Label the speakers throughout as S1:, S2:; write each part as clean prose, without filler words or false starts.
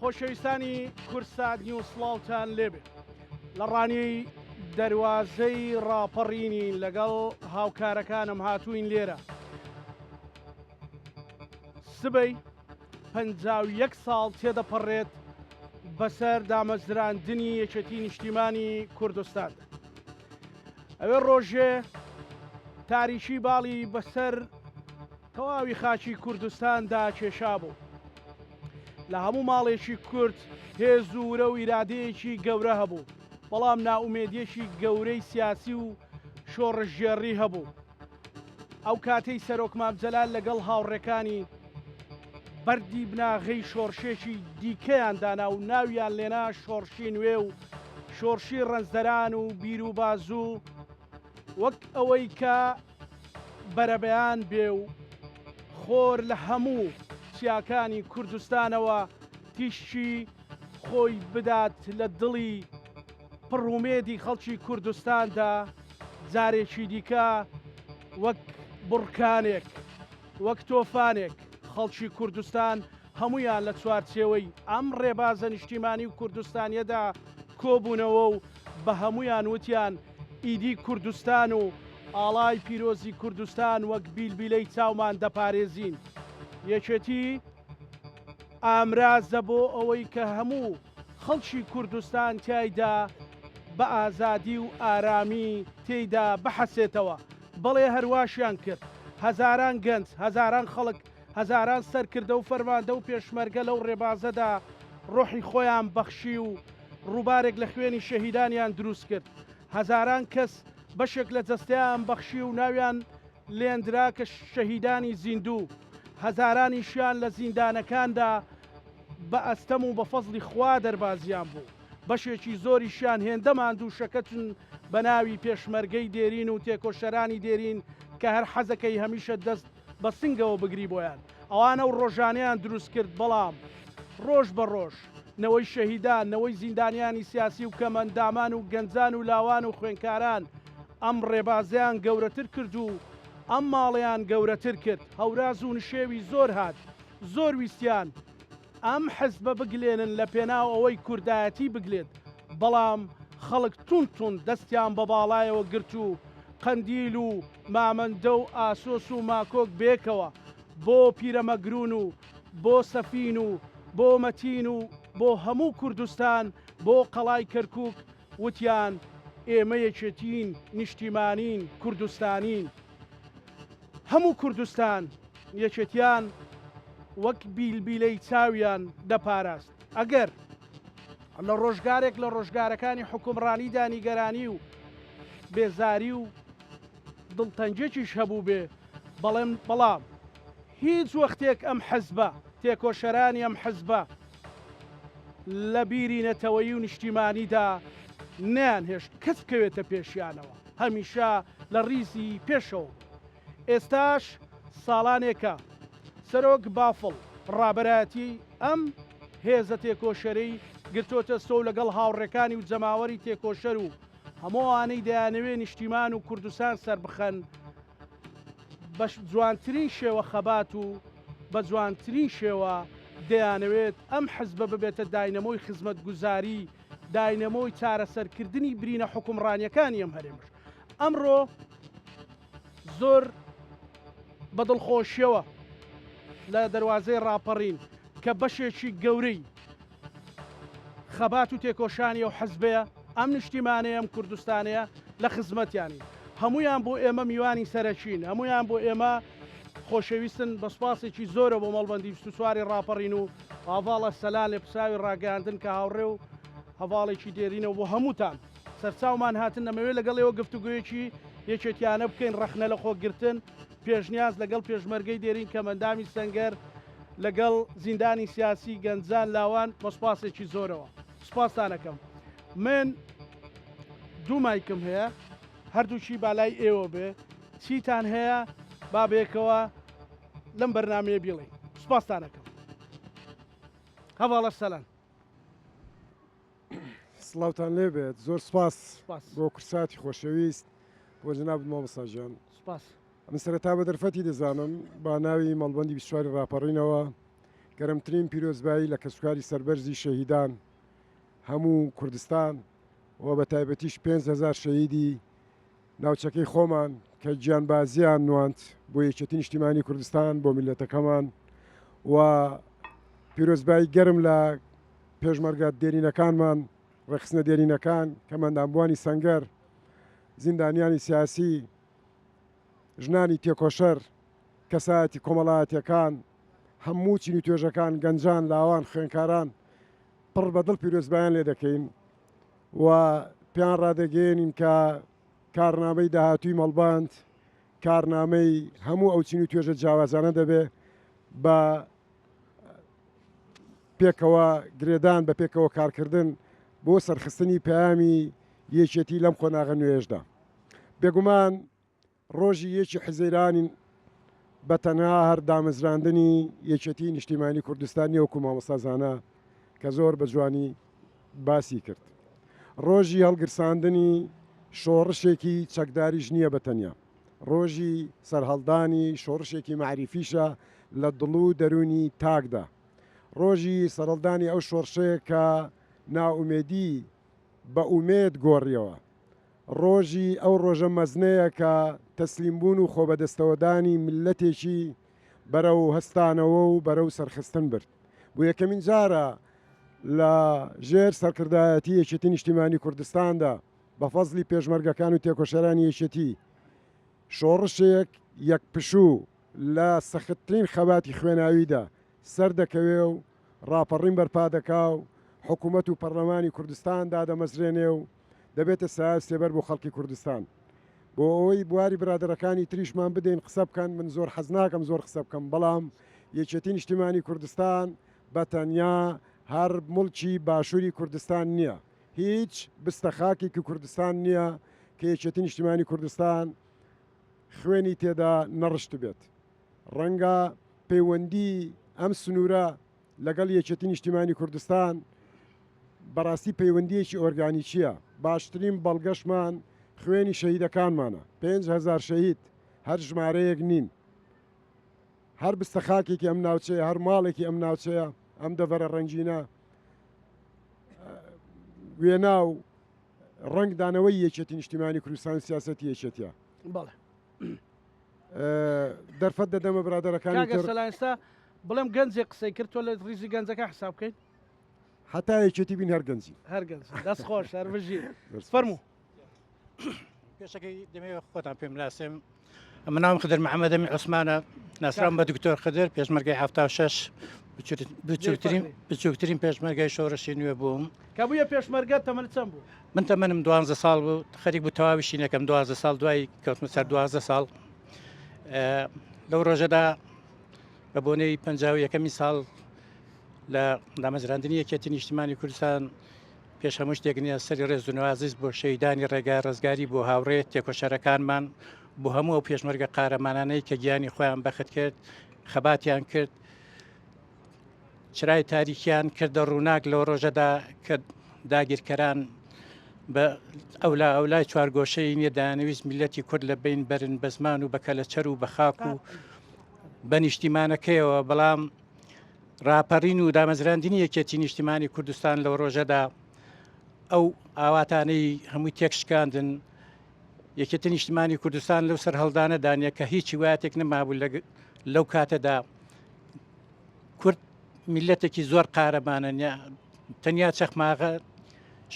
S1: خۆشەویستانی کوردسات نیوز سڵاوتان لێبێ لە ڕانیەی دەروازەی ڕاپەڕینین لەگەڵ هاوکارەکانم هاتووین لێرە سبەی 51 ساڵ تێدەپەڕێت بەسەر دامەزراندنی یەکێتی نیشتیمانی کوردستاندا ئەوێ ڕۆژێ تاریکی باڵی بەسەر تەواوی خاکی کوردستاندا کێشابوو. لە هەموو ماڵێکی کورد هێز و ورە و ئیرادەیەکی گەورە هەبوو، بەڵام نائومێدیەکی گەورەی سیاسی و شۆڕشگێڕی هەبوو. ئەو کاتەی سەرۆک مام جەلال لەگەڵ هاوڕێکانی بەردی بناغەی شۆڕشێکی دیکەیان دانا و ناویان لێنا شۆڕشی نوێ و شۆڕشی ڕەنجدەران و بیر و بازوو وەک ئەوەی کە بەرەبەیان بێ و خۆر لە هەموو چیاکانی کوردستانەوە تیشکی خۆی بدات لە دڵی پڕ ئومێدی خەڵکی کوردستاندا جارێکی دیکە وەک بوڕکانێک وەک تۆفانێک خەڵکی کوردستان هەموویان لە چوارچێوەی ئەم ڕێبازە نیشتیمانی و کوردستانیەدا کۆبوونەوە و بە هەموویان وتیان ئیدی کوردستان و ئاڵای پیرۆزی کوردستان وەک بیلبیلەی چاومان دەپارێزین. یەکێتی ئامرازە بۆ ئەوەی کە هەموو خەڵکی کوردستان تیایدا بە ئازادی و ئارامی تێیدا بحەسێتەوە. بەڵێ هەرواشیان کرد. هەزاران گەنج، هەزاران خەڵک، هەزاران سەرکردە و فەرماندە و پێشمەرگە لەو ڕێبازەدا ڕۆحی خۆیان بەخشی و ڕووبارێک لە خوێنی شەهیدانیان دروست کرد. هەزاران کەس بەشێک لە جەستەیان بەخشی و ناویان لێندرا کە شەهیدانی زیندوو، هەزارانیشیان لە زیندانەکاندا بە ئەستەم و بە فەزڵی خوا دەربازیان بوو. بەشێکی زۆریشیان هێندە ماندوو شەکەتن بە ناوی پێشمەرگەی دێرین و تێکۆشەرانی دێرین کە هەر حەزەکەی هەمیشە دەست بە سنگەوە بگری بۆیان ئەوان ئەو ڕۆژانەیان دروست کرد بەڵام ڕۆژ بە ڕۆژ نەوەی شەهیدان نەوەی زیندانیانی سیاسی و کەمئەندامان و گەنجان و لاوان و خوێنکاران ئەم ڕێبازەیان گەورەتر کرد و ئەم ماڵەیان گەورەتر کرد هەوراز و نشێوی زۆر هات زۆر ویستیان ئەم حزبە بگلێنن لە پێناو ئەوەی کوردایەتی بگلێت، بەڵام خەڵک توند توند دەستیان بە باڵایەوە گرت و قەندیل و مامەندە و ئاسۆس و ماکۆک بێکەوە بۆ پیرەمەگرون و بۆ سەفین و بۆ مەتین و بۆ هەموو کوردستان بۆ قەڵای کەرکوک وتیان ئێمە یەکێتین، نیشتیمانین، کوردستانین. هەموو کوردستان یەکێتیان وەک بیلبیلەی چاویان دەپاراست. ئەگەر لە ڕۆژگارێک لە ڕۆژگارەکانی حوکمڕانیدا نیگەرانی و بێزاری و دڵتەنگیەکیش هەبووبێ، بەڵێم بەڵام هیچ وەختێک ئەم حزبە، تێکۆشەرانی ئەم حزبە لە بیری نەتەوەیی و نیشتیمانیدا نەیانهێشت کەس بکەوێتە پێشیانەوە، هەمیشە لە ڕیزی پێشەوە بوون. ئێستاش ساڵانێکە سەرۆک بافڵ ڕابەرایەتی ئەم هێزە تێکۆشەرەی گرتۆتە ئەستۆ و لەگەڵ هاوڕێکانی و جەماوەری تێکۆشەر و هەموو ئەوانەی دەیانەوێ نیشتیمان و کوردستان سەربخەن بە جوانترین شێوە خەبات و بە جوانترین شێوە دەیانەوێت ئەم حزبە ببێتە داینەمۆی خزمەتگوزاری، داینەمۆی چارەسەرکردنی برینە حوکمڕانیەکانی ئەم هەرێمەش. ئەمڕۆ زۆر بە دڵخۆشیەوە لە دەروازەی ڕاپەڕین کە بەشێکی گەورەی خەبات و تێکۆشانی ئەو حزبەیە، ئەم نیشتیمانەیە، ئەم کوردستانەیە لە خزمەتیانین. هەموویان بۆ ئێمە میوانی سەرەکین، هەموویان بۆ ئێمە خۆشەویستن، بە سوپاسێکی زۆرە بۆ مەڵبەندی 24 ی ڕاپەڕین و هاڤاڵ ئەرسەلان لێپرسراوی ڕاگەیاندن کە هاوڕێ و هەڤاڵێکی دێرینە و بۆ هەمووتان سەرچاومان هاتن دەمەوێت لەگەڵ ئێوە گفتوگۆیەکی یەکێتیانە بکەین، ڕەخنە لەخۆگرتن، پێشنیاز لەگەڵ پێشمەرگەی دێرین کەمئەندامی سەنگەر، لەگەڵ زیندانی سیاسی گەنجان لاوان بە سوپاسێکی زۆرەوە سوپاستان ئەکەم من دوو مایکم هەیە هەردووکی بالای ئێوە بێ چیتان هەیە با بێکەوە لەم بەرنمەیە بیڵێ سوپاستان ئەکەم هەواڵە سەلام.
S2: سڵاوتان لێبێت زۆر سپاس بۆ کورساتی خۆشەویست بۆ جنابت مامۆستا گیان.
S1: سپاس.
S2: من سەرەتا بە دەرفەتی دەزانم با ناوی مەڵبەندی 24 ڕاپەڕینەوە. گەرمترین پیرۆزبایی لە کەسوکاری سەربەرزی شەهیدان هەموو کوردستان و بە تایبەتیش 5000 شەهیدی ناوچەکەی خۆمان کە گیانبازیان نواند بۆ یەکێتی نیشتیمانی کوردستان بۆ میللەتەکەمان و پیرۆزبایی گەرم لە پێشمەرگە دێرینەکانمان ڕێکخستنە دێرینەکان کەمەندامبووانی سەنگەر زیندانیانی سیاسی ژنانی تێکۆشەر کەسایەتی کۆمەڵایەتیەکان هەموو چین و توێژەکان گەنجان لاوان خوێنکاران پڕ بە دڵ پیرۆزبایان لێ دەکەین و پێیان ڕادەگەیەنین کە کارنامەی داهاتووی مەڵبەند کارنامەی هەموو ئەو چین و توێژە جیاوازانە دەبێ بە پێکەوە گرێدان بە پێکەوە کارکردن بۆ سەرخستنی پەیامی یەکێتی لەم قۆناغە نوێیەشدا. بێگومان ڕۆژی یەکی حوزەیرانی بە تەنها هەر دامەزراندنی یەکێتی نیشتیمانی کوردستان نیە وەکو مامۆستا زانا کە زۆر بە جوانی باسی کرد. ڕۆژی هەڵگرساندنی شۆڕشێکی چەکداریش نییە بە تەنیا. ڕۆژی سەرهەڵدانی شۆڕشێکی مەعریفیشە لە دڵ و دەروونی تاکدا. ڕۆژی سەرهەڵدانی ئەو شۆڕشەیە کە نائومێدی بە ئومێد گۆڕیەوە. ڕۆژی ئەو ڕۆژە مەزنەیە کە تەسلیمبوون و خۆبەدەستەوەدانی میللەتێکی بەرەو هەستانەوە و بەرەو سەرخستن برد. بۆ یەکەمین جارە لە ژێر سەرکردایەتی یەکێتی نیشتیمانی کوردستاندا بە فەزلی پێشمەرگەکان و تێکۆشەرانی یەکێتی شۆڕشێک یەک پشوو لە سەختترین خەباتی خوێناویدا سەردەکەوێ و ڕاپەڕین بەرپا دەکا و حکوومەت و پەڕلەمانی کوردستان دادەمەزرێنێ و دەبێتە سایە و سێبەر بۆ خەڵکی کوردستان. بۆ ئەوەی بواری برادەرەکانی تریشمان بدەین قسە بکەن، من زۆر حەز ناکەم زۆر قسە بکەم، بەڵام یەکێتی نیشتیمانی کوردستان بە تەنیا هەر موڵکی باشووری کوردستان نییە، هیچ بستە خاکێکی کوردستان نییە کە یەکێتی نیشتیمانی کوردستان خوێنی تێدا نەڕشتبێت. ڕەنگە پەیوەندی ئەم سنوورە لەگەڵ یەکێتی نیشتیمانی کوردستان بەڕاستی پەیوەندیەکی ئۆرگانیکیە، باشترین بەڵگەشمان خوێنی شەهیدەکانمانە، 5000 شەهید هەر ژمارەیەک نین، هەر بستە خاکێکی ئەم ناوچەیە، هەر ماڵێکی ئەم ناوچەیە، ئەم دەڤەرە ڕەنگینە وێنا و ڕەنگدانەوەی یەکێتی نیشتیمانی کوردستان و سیاسەتی یەکێتیە.
S1: بەڵێ.
S2: دەرفەت دەدەمە برادەرەکانی تر.
S1: کاک ئێستا بڵێم گەنجێک قسەی کرد تۆ لە ڕیزی گەنجەکە حساب بکەین؟
S2: هەتا یەکێتی بین هەر گەنجی.
S1: هەر گەنج. دەست خۆش هەر بژی. فەرموو.
S3: پێشەکەی دەمەوێت خۆتان پێم ناسێم من ناوم خدر محەممەدەمی عوسمانە ناسرام بە دکتۆر خدر پێشمەرگەی 76 بچووکترین بچووکترین پێشمەرگەی شۆڕشی نوێ بووم.
S1: کە بوویە پێشمەرگە تەمەنت چەند بوو؟
S3: من تەمەنم دوانزە ساڵ بوو خەریک بوو تەواویشی نەکەم دوازدە ساڵ دوای کەوتمە سەر دوازدە ساڵ لەو ڕۆژەدا بە بۆنەی پ یەکەمی ساڵ لە دامەزراندنی یەکێتی نیشتیمانی کوردستان پێش هەموو شتێک نییە سەری ڕێز و نوازیز بۆ شەیدانی ڕێگای ڕزگاری بۆ هاوڕێ تێکۆشەرەکانمان بۆ هەموو ئەو پێشمەرگە قارەمانانەی کە گیانی خۆیان بەخت کرد خەباتیان کرد چرای تاریکیان کردە ڕووناک لەو ڕۆژەدا کە داگیرکەران بە ئەولا ئەولای چوارگۆشەی نیە دایانەویست میلەتی کورد لە بین بەرن بە زمان و بە کەلەچەر و بە خاک و بە نیشتیمانەکەیەوە بەڵام راپەڕین و دامەزراندنی یەکێتی نیشتیمانی کوردستان لەو ڕۆژەدا ئەو ئاواتانەی هەمووی تێکشکاندن یەکێتی نیشتمانی کوردستان لەو سەرهەڵدانەدانە کە هیچ هیوایەتێک نەمابوو لەو کاتەدا کورد میللەتێکی زۆر قارەمانە تەنیا چەخماغە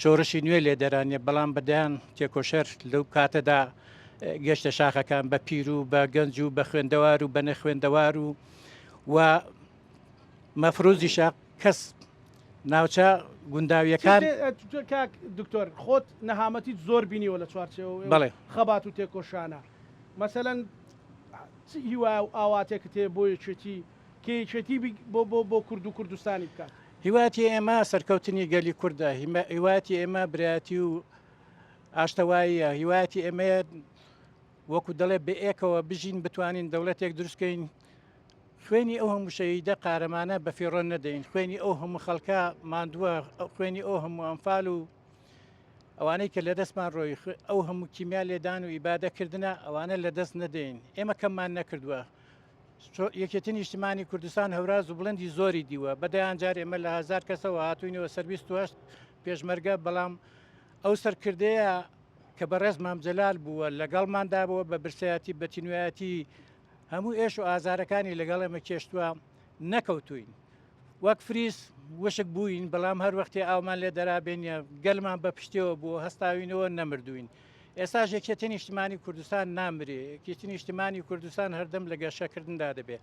S3: شۆڕشی نوێ لێ دەرانە بەڵام بەدەیان تێکۆشەر لەو کاتەدا گەشتە شاخەکان بە پیر و بە گەنج و بە خوێندەوار و بە نەخوێندەوار و و مەفروزیشە کەس ناوچە گونداویەکان
S1: کاک دکتۆر خۆت نەهامەتی زۆر بینیوە لە چوارچێوە
S3: بەڵێ
S1: خەبات و تێکۆشانە مەسەلەن چ هیوا و ئاواتێکت هەیە بۆ یەکێتی کە یەکێتی بۆ بۆ بۆ کورد و کوردستانی بکات؟
S3: هیواتی ئێمە سەرکەوتنی گەلی کوردە، هیواتی ئێمە برایەتی و ئاشتەواییە، هیواتی ئێمەیە وەکو دەڵێ بەیەکەوە بژین بتوانین دەوڵەتێک دروستکەین خوێنی ئەو هەموو شەهیدە قارەمانە بەفیڕۆ نەدەین خوێنی ئەو هەموو خەڵکە ماندووە خوێنی ئەو هەموو ئەنفال و ئەوانەی کە لەدەستمان ڕۆی ئەو هەموو کیمیا لێدان و ئیبادەکردنە ئەوانە لەدەست نەدەین ئێمە کەممان نەکردووە. یەکێتی نیشتیمانی کوردستان هەوراز و بڵندی زۆری دیوە، بە دەیان جار ئێمە لە هەزار کەسەوە هاتووینەوە سەر 28 پێشمەرگە، بەڵام ئەو سەرکردەیە کە بەڕێز مام جەلال بووە لەگەڵماندا بووە بە برسایەتی بە تینوایەتی هەموو ئێش و ئازارەکانی لەگەڵ ئێمە کێشتووە نەکەوتوین وەک فریس وشک بووین بەڵام هەر وەختێ ئاومان لێ دەرابێنە گەلمان بە پشتەوە بووە هەستاوینەوە نەمردوین ئێستاش یەکێتی نیشتمانی کوردستان نامرێ یەکێتی نیشتمانی کوردستان هەردەم لە گەشەکردندا دەبێ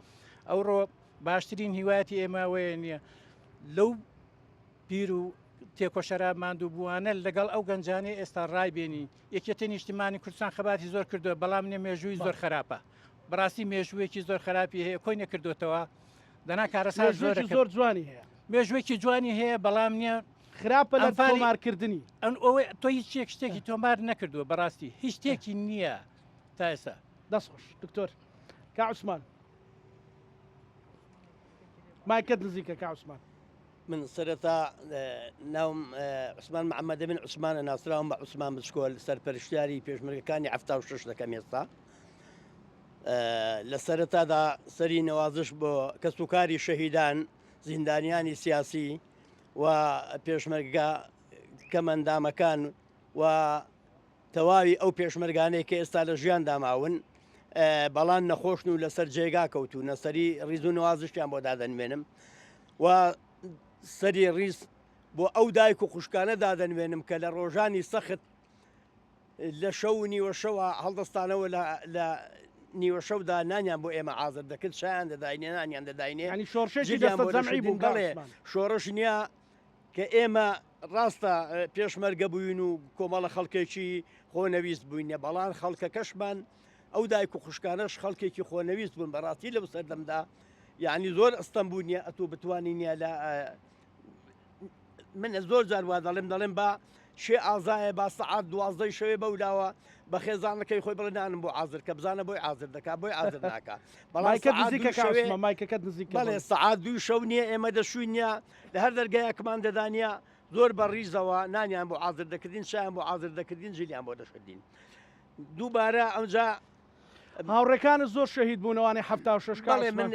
S3: ئەوڕۆ باشترین هیوایەتی ئێمە ئەوەیە نییە لەو پیر و تێکۆشەرا ماندووبووانە لەگەڵ ئەو گەنجانەی ئێستا ڕایبێنی یەکێتی نیشتیمانی کوردستان خەباتی زۆر کردووە بەڵام نیە مێژووی زۆر خراپە بەڕاستی مێژوویەکی زۆر خراپی هەیە کۆی نەکردوتەوە دەنا کارەسات
S1: زۆر زۆر جوانی هەیە
S3: مێژوویەکی جوانی هەیە بەڵام نییە
S1: خراپە لە تۆمارکردنی
S3: ئەن ئەوەی تۆ هیچ شتێک شتێکی تۆمار نەکردووە بەڕاستی هیچ شتێکی نییە تا ئێستا.
S1: دەست خۆش دکتۆر کا عوسمان مایکت نزیکە کا عوسمان.
S4: من سەرەتا ناوم عوسمان محەممەدە من عوسمانە ناسراوم بە عوسمان بچکۆل سەرپەرشتیاری پێشمەرگەکانی 76 دەکەم ئێستا لە سەرەتادا سەری نەوازش بۆ کەسوکاری شەهیدان زیندانیانی سیاسی و پێشمەرگە کەمەندامەکان و تەواوی ئەو پێشمەرگانەی کە ئێستا لە ژیاندا ماون بەڵام نەخۆشن و لەسەر جێگا کەوتوونە سەری ڕیز و نوازشتیان بۆ دادەنوێنم و سەری ڕیز بۆ ئەو دایک و خوشکانە دادەنوێنم کە لە ڕۆژانی سەخت لە شەو و نیوەشەوە هەڵدەستانەوە لە نیوەشەودا نانیان بۆ ئێمە حازر دەکرد شایان دەداینێ نانیان دەداینێ
S1: ینی شۆڕشێکی دەستەجەمعی بوو
S4: بەڵێ شۆڕش نییە کە ئێمە ڕاستە پێشمەرگە بووین و کۆمەڵە خەڵکێکی خۆنەویست بووینە بەڵام خەڵکەکەشمان ئەو دایک و خوشکانەش خەڵکێکی خۆنەویست بوون بەڕاستی لەو سەردەمدا یعنی زۆر ئەستەم بوو نییە ئەتۆ بتوانی نییە لە من زۆر جار وا دەڵێم دەڵێم با شێ ئازایە با سەعات دوازدەی شەوێ بەولاوە بە خێزانەکەی خۆی بڵێ نانم بۆ عازر کە بزانە بۆی عازر دەکا بۆی عازر ناکا
S1: بەڵام مایکەکەت نزیک
S4: بەڵێ سەعات دوو شەو نییە ئێمە دەشوین نییە لە هەر دەرگایەکمان دەدانە زۆر بە ڕیزەوە نانیان بۆ عازر دەکردین شایان بۆ عازر دەکردین جلیان بۆ دەشردین دووبارە ئەوجا
S1: هاوڕێکانت زۆر شەهید بوون ئەوانەی 76 کە
S4: بەڵێ من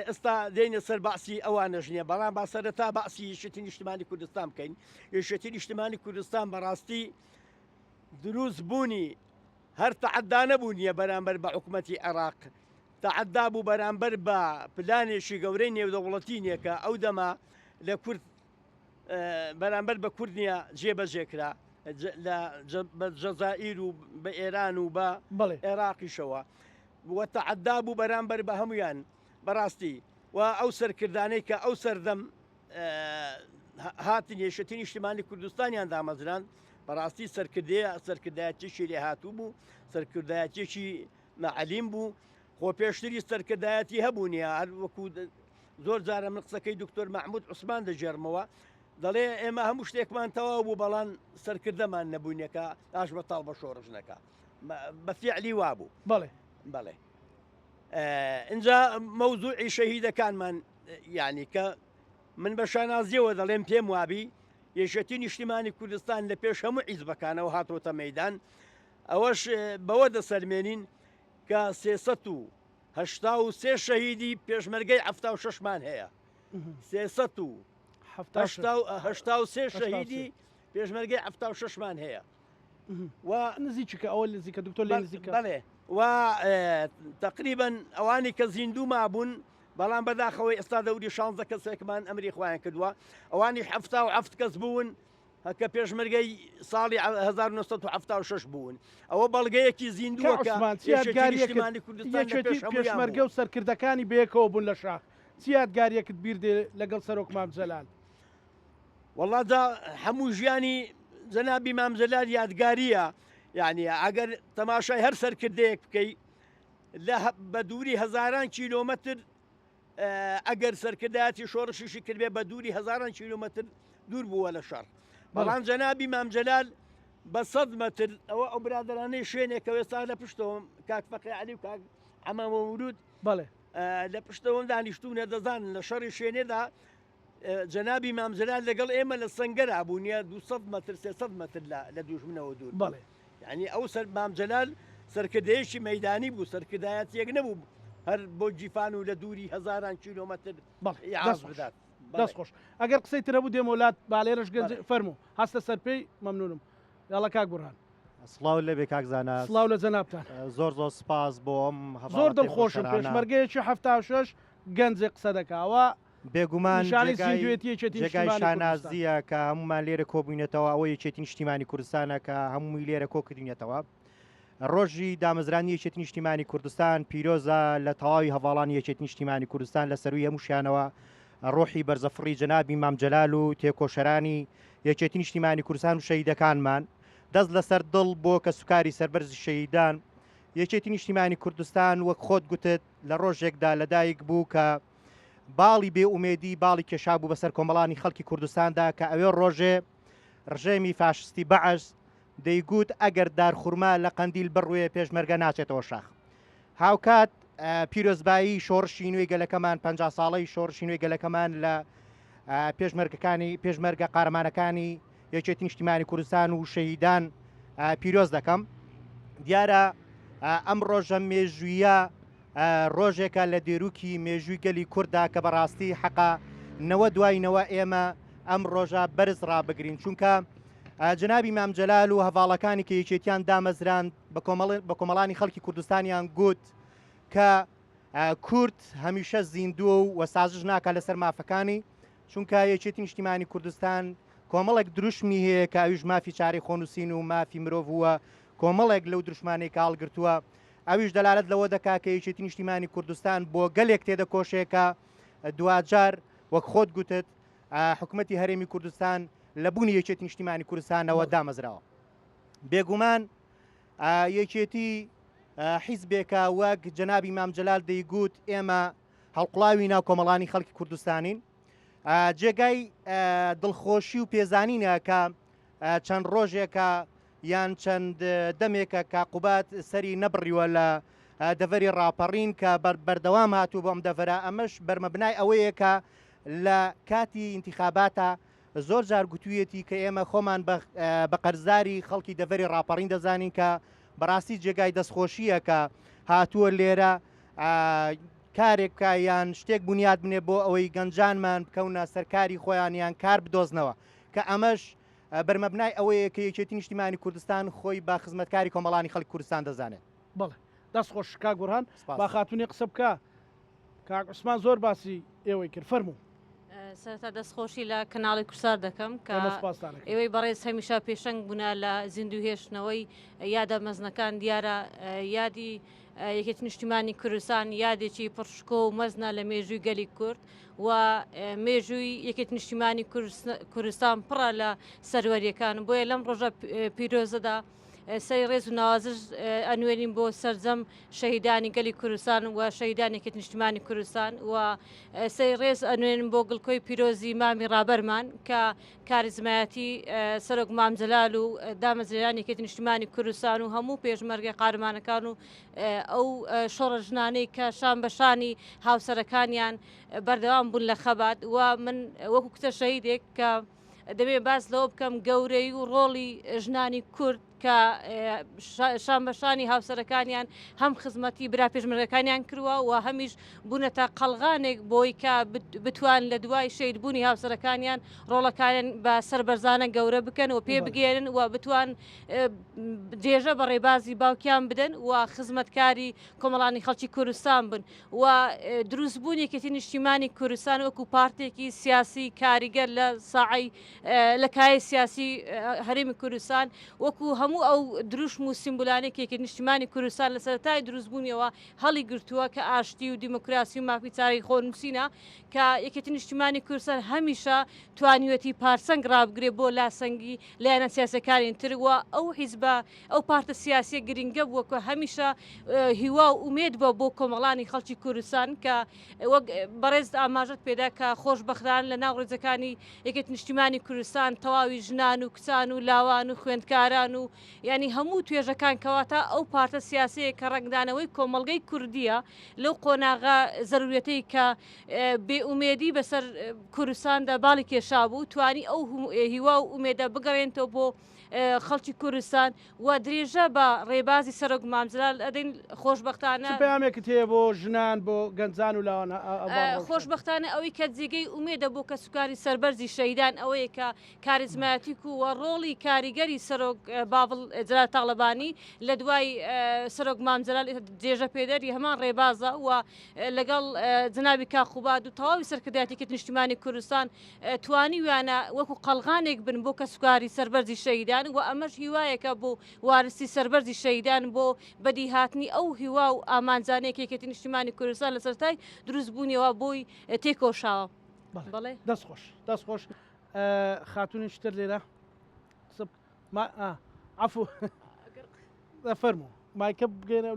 S4: ئێستا دێینە سەر باسی ئەوانەش نییە بەڵام با سەرەتا باسی یەکێتی نیشتمانی کوردستان بکەین یەکێتی نیشتمانی کوردستان بەڕاستی دروست بوونی هەر تەعەدا نەبوو نییە بەرامبەر بە حکوومەتی عێراق تەعەدا بوو بەرامبەر بە پلانێکی گەورەی نێودەوڵەتی نییە کە ئەو دەمە لە کورد بەرامبەر بە کورد نییە جێبەجێ کرا لە بە جەزائیر و بە ئێران و بە عێراقیشەوە وە تەعەدا بوو بەرامبەر بە هەمویان بەڕاستی و ئەو سەرکردانەی کە ئەو سەردەم هاتن یەکێتی نیشتمانی کوردستانیان دامەزراند بەڕاستی سەرکردەیە سەرکردایەتیشی لێ هاتوو بوو سەرکردایەتێکی مەعلیم بوو خۆ پێشتری سەرکردایەتی هەبوو نیە هەر وەکو زۆر جارە من قسەکەی دکتۆر مەحمود عوسمان دەگێڕمەوە دەڵێ ئێمە هەموو شتێکمان تەواو بوو بەڵام سەرکردەمان نەبووینەکە ئاش بەتاڵ بە شۆڕش نەکە بە فعلی وابوو
S1: بەڵێ
S4: بەڵێ اینجا مەوزوعی شەهیدەکانمان یعنی کە من بە شانازیەوە دەڵێم پێم وابی یەکێتی نیشتیمانی کوردستان لە پێش هەموو حیزبەکانەوە هاتۆتە مەدان ئەوەش بەوە دەسەلمێنین کە 383 شەهیدی پێشمەرگەی 76 مان هەیە 383 شەهیدی پێشمەرگەی 76 مان هەیە
S1: و نزیکە ئەوە نزیکە دکتۆر لێ نزیکە
S4: بەڵێ و تقریبا ئەوانی کە زیندوو مابوون بەڵام بەداخەوەی ئێستا دەوری 16 کەسێکمان ئەمری خۆیان کردووە ئەوانی 77 کەس بوون کە پێشمەرگەی ساڵی 1976 بوون ئەوە بەڵگەیەکی زیندووە کە
S1: یادگاریەکانی کوردستان پێشمەرگە و سەرکردەکانی بەیەکەوە بوون لە شاخ چ یادگاریەکت بیر دێ لەگەڵ سەرۆک مام جەلال؟
S4: وەڵا جا هەموو ژیانی جەنابی مام جەلال یادگاریە یعنی ئەگەر تەماشای هەر سەرکردەیەک بکەی لە بە دووری هەزاران کیلۆمەتر ئەگەر سەرکردایەتی شۆڕشیشی کردبێ بە دووری هەزاران کیلۆمەتر دوور بووە لە شەڕ بەڵام جەنابی مام جەلال بە سەد مەتر ئەوە ئەو برادرانەی شوێنێکەوە ئێستا لە پشتەوەم کاک فەقێ عەلی و کاک عەمە مەولود
S1: بەڵێ
S4: لە پشتەوەم دانیشتوونە دەزانن لە شەڕی شوێنێدا جەنابی مام جەلال لەگەڵ ئێمە لە سەنگەرا بوو نیە 200 مەتر 300 مەتر لە دوژمنەوە دوور
S1: بەڵێ
S4: یعنی ئەو سەر مام جەلال سەرکردەیەکی مەدانی بوو سەرکردایەتیەک نەبوو هەر بۆ گیفان و لە دووری هەزاران کیلۆمەتر
S1: بەڵێ
S4: ئیعاز
S1: دەست خۆش
S4: بدات. بەڵێ.
S1: دەست خۆش ئەگەر قسەی تر هەبوو دێمەوە لات با لێرەش گەنج
S4: بەڵێ.
S1: فەرموو هەستە سەر پێی مەمنونم یاڵا کاک بورهان.
S5: سڵاو لێبێ کاک زانا.
S1: سڵاو لە جەنابتان.
S5: زۆر زۆر سپاس بۆ ئەم
S1: زۆر
S5: هەڤاڵە
S1: دڵخۆشم
S5: تێکۆشەرانە.
S1: پێشمەرگەیەکی 76 گەنجێک قسە دەکا ئەوە
S5: بێگومان
S1: نیشانەی
S5: جێگای
S1: زیندوێتی یەکێتی
S5: جێگای
S1: نیشتیمانی کوردستان.
S5: شانازییە کە هەموومان لێرە کۆبووینەتەوە ئەوە یەکێتی نیشتیمانی کوردستانە کە هەمووی لێرە کۆکردوینەتەوە. ڕۆژی دامەزرانی یەکێتی نیشتیمانی کوردستان پیرۆزە لە تەواوی هەڤاڵانی یەکێتی نیشتیمانی کوردستان لە سەرووی هەمووشیانەوە ڕۆحی بەرزەفڕی جەنابی مام جەلال و تێکۆشەرانی یەکێتی نیشتیمانی کوردستان و شەهیدەکانمان دەست لەسەر دڵ بۆ کەسوکاری سەربەرزی شەهیدان یەکێتی نیشتیمانی کوردستان وەک خۆت گوتت لە ڕۆژێکدا لەدایک بوو کە باڵی بێ ئومێدی باڵی کێشابوو بەسەر کۆمەڵانی خەڵکی کوردستاندا کە ئەوێ ڕۆژێ ڕژێمی فاشستی بەعس دەیگوت ئەگەر دارخورما لە قەندیل بڕوێ پێشمەرگە ناچێتەوە شاخ. هاوکات پیرۆزبایی شۆڕشی نوێی گەلەکەمان 50 ساڵەی شۆڕشی نوێی گەلەکەمان لە پێشمەرگەکانی پێشمەرگە قارەمانەکانی یەکێتی نیشتیمانی کوردستان و شەهیدان پیرۆز دەکەم. دیارە ئەم ڕۆژە مێژوویە ڕۆژێکە لە دێروکی مێژووی گەلی کورددا کە بەڕاستی حەقە نەوە دوای نەوە ئێمە ئەم ڕۆژە بەرز ڕابگرین چونکە جەنابی مام جەلال و هەڤاڵەکانی کە یەکێتیان دامەزراند بە کۆمەڵانی خەڵکی کوردستانیان گوت کە کورد هەمیشە زیندووە و وەسازش ناکە لەسەر مافەکانی چونکە یەکێتی نیشتیمانی کوردستان کۆمەڵێک دروشمی هەیە کە ئەویش مافی چارەی خۆنووسین و مافی مرۆڤ وە کۆمەڵێک لەو دروشمانەی کە هەڵگرتووە ئەویش دەلالەت لەوە دەکا کە یەکێتی نیشتیمانی کوردستان بۆ گەلێک تێدەکۆشێ کە دواجار وەک خۆت گوتت حکومەتی هەرێمی کوردستان لە بوونی یەکێتی نیشتیمانی کوردستانەوە دامەزراوە. بێگومان یەکێتی حیزبێکە وەک جەنابی مام جەلال دەیگوت ئێمە هەڵقوڵاوی ناو کۆمەڵانی خەڵکی کوردستانین. جێگای دڵخۆشی و پێزانینە کە چەند ڕۆژێکە یان چەند دەمێکە کە قوباد سەری نەبڕیوە لە دەڤەری ڕاپەڕین کە بەردەوام هاتوو بۆ ئەم دەڤەرە ئەمەش بەرمەبنای ئەوەیە کە لە کاتی ئینتیخاباتە زۆر جار گوتوویەتی کە ئێمە خۆمان بە قەرزداری خەڵکی دەڤەری ڕاپەڕین دەزانین کە بەڕاستی جێگای دەستخۆشییە کە هاتووە لێرە کارێک بکە یان شتێک بنیات بنێ بۆ ئەوەی گەنجانمان بکەونە سەرکاری خۆیان یان کار بدۆزنەوە کە ئەمەش بەرمەبنای ئەوەیە کە یەکێتی نیشتیمانی کوردستان خۆی بە خزمەتکاری کۆمەڵانی خەڵکی کوردستان دەزانێت.
S1: بەڵێ دەست خۆش کاک بورهان
S5: سپاس.
S1: با خاتونێ قسە بکا کاک عوسمان زۆر باسی ئێوەی کرد فەرموو.
S6: سەرەتا دەستخۆشی لە کەناڵی کوردسات دەکەم کە
S1: ئێمە سپاستان ئەکەین.
S6: ئێوەی بەڕێز هەمیشە پێشەنگ بوونە لە زیندوو هێشتنەوەی یادە مەزنەکان دیارە یادی یەکێتی نیشتیمانی کوردستان یادێکی پڕشکۆ و مەزنە لە مێژووی گەلی کورد و مێژووی یەکێتی نیشتیمانی کوردستان پڕە لە سەروەریەکان بۆیە لەم ڕۆژە پیرۆزەدا سەری ڕێز و نەوازش ئەنوێنین بۆ سەرجەم شەهیدانی گەلی کوردستان و شەهیدانی یەکێتی نیشتیمانی کوردستان و سەری ڕێز ئەنوێنین بۆ گڵکۆی پیرۆزی مامی ڕابەرمان کە کاریزمایەتی سەرۆک مام جەلال و دامەزرێنانی یەکێتی نیشتیمانی کوردستان و هەموو پێشمەرگە قارەمانەکان و ئەو شۆڕە ژنانەی کە شان بە شانی هاوسەرەکانیان بەردەوام بوون لە خەبات و من وەکو کچە شەهیدێک کە دەبێ باس لەوە بکەم گەورەی و ڕۆڵی ژنانی کورد کە شان بە شانی هاوسەرەکانیان هەم خزمەتی برا پێشمەرگەکانیان کردووە و هەمیش بوونەتە قەڵغانێک بۆی کە بتوان لە دوای شەهید بوونی هاوسەرەکانیان ڕۆڵەکانیان بە سەربەرزانە گەورە بکەن و پێ بگەێنن و بتوان درێژە بە ڕێبازی باوکیان بدەن و خزمەتکاری کۆمەڵانی خەڵکی کوردستان بن و دروستبوونی یەکێتی نیشتیمانی کوردستان وەکو پارتێکی سیاسی کاریگەر لە ساعی لە کایەی سیاسی هەرێمی کوردستان وەکو هەموو ئەو دروشم و سیمبولانەی کە یەکێتی نیشتیمانی کوردستان لە سەرەتای دروستبوونیەوە هەڵی گرتووە کە ئاشتی و دیموکراسی و مافی چارەی خۆنووسینە کە یەکێتی نیشتیمانی کوردستان هەمیشە توانیویەتی پارسەنگ ڕابگرێ بۆ لاسەنگی لایەنە سیاسیەکانی تر و ئەو حیزبە ئەو پارتە سیاسیە گرنگە بووە کە هەمیشە هیوا و ئومێد بووە بۆ کۆمەڵانی خەڵکی کوردستان کە وەک بەڕێزت ئاماژەت پێدا کە خۆشبەختانە لە ناو ڕیزەکانی یەکێتی نیشتیمانی کوردستان تەواوی ژنان و کچان و لاوان و خوێندکاران و. یانی هەموو توێژەکان کەواتە ئەو پارتە سیاسەیە کە ڕەنگدانەوەی کۆمەڵگەی کوردیە لەو قۆناغە زەروریەتەی کە بێ ئومێدی بەسەر کوردستاندا باڵی کێشابوو توانی ئەو هیوا و ئومێدە بگەڕێنێتەوە بۆ خەڵکی کوردستان و درێژە بە ڕێبازی سەرۆک مام جەلال ئەدەین خۆشبەختانە.
S1: چ پەیامێکت هەیە بۆ ژنان بۆ گەنجان و لاوان؟
S6: خۆشبەختانە ئەوەی کە جێگەی ئومێدە بۆ کەسوکاری سەربەرزی شەهیدان ئەوەیە کە کاریزماتیک و و ڕۆڵی کاریگەری سەرۆک باڤڵ جەلال تاڵەبانی لە دوای سەرۆک مام جەلال درێژە پێدەری هەمان ڕێبازە و لەگەڵ جەنابی کاک قوباد و تەواوی سەرکردایەتی یەکێتی نیشتیمانی کوردستان توانیویانە وەکو قەڵغانێک بن بۆ کەسوکاری سەربەرزی شەهیدان و ئەمەش هیوایەکە بۆ وارسی سەربەرزی شەهیدان بۆ بەدیهاتنی ئەو هیوا و ئامانجانەی کە یەکێتی نیشتیمانی کوردستان لە سەرەتای دروستبوونیەوە بۆی تێکۆشاوە.
S1: بەڵێ. دەست خۆش دەست خۆش خاتونێکی تر لێرە قسە ما عفو فەرموو مایکە بگەێنە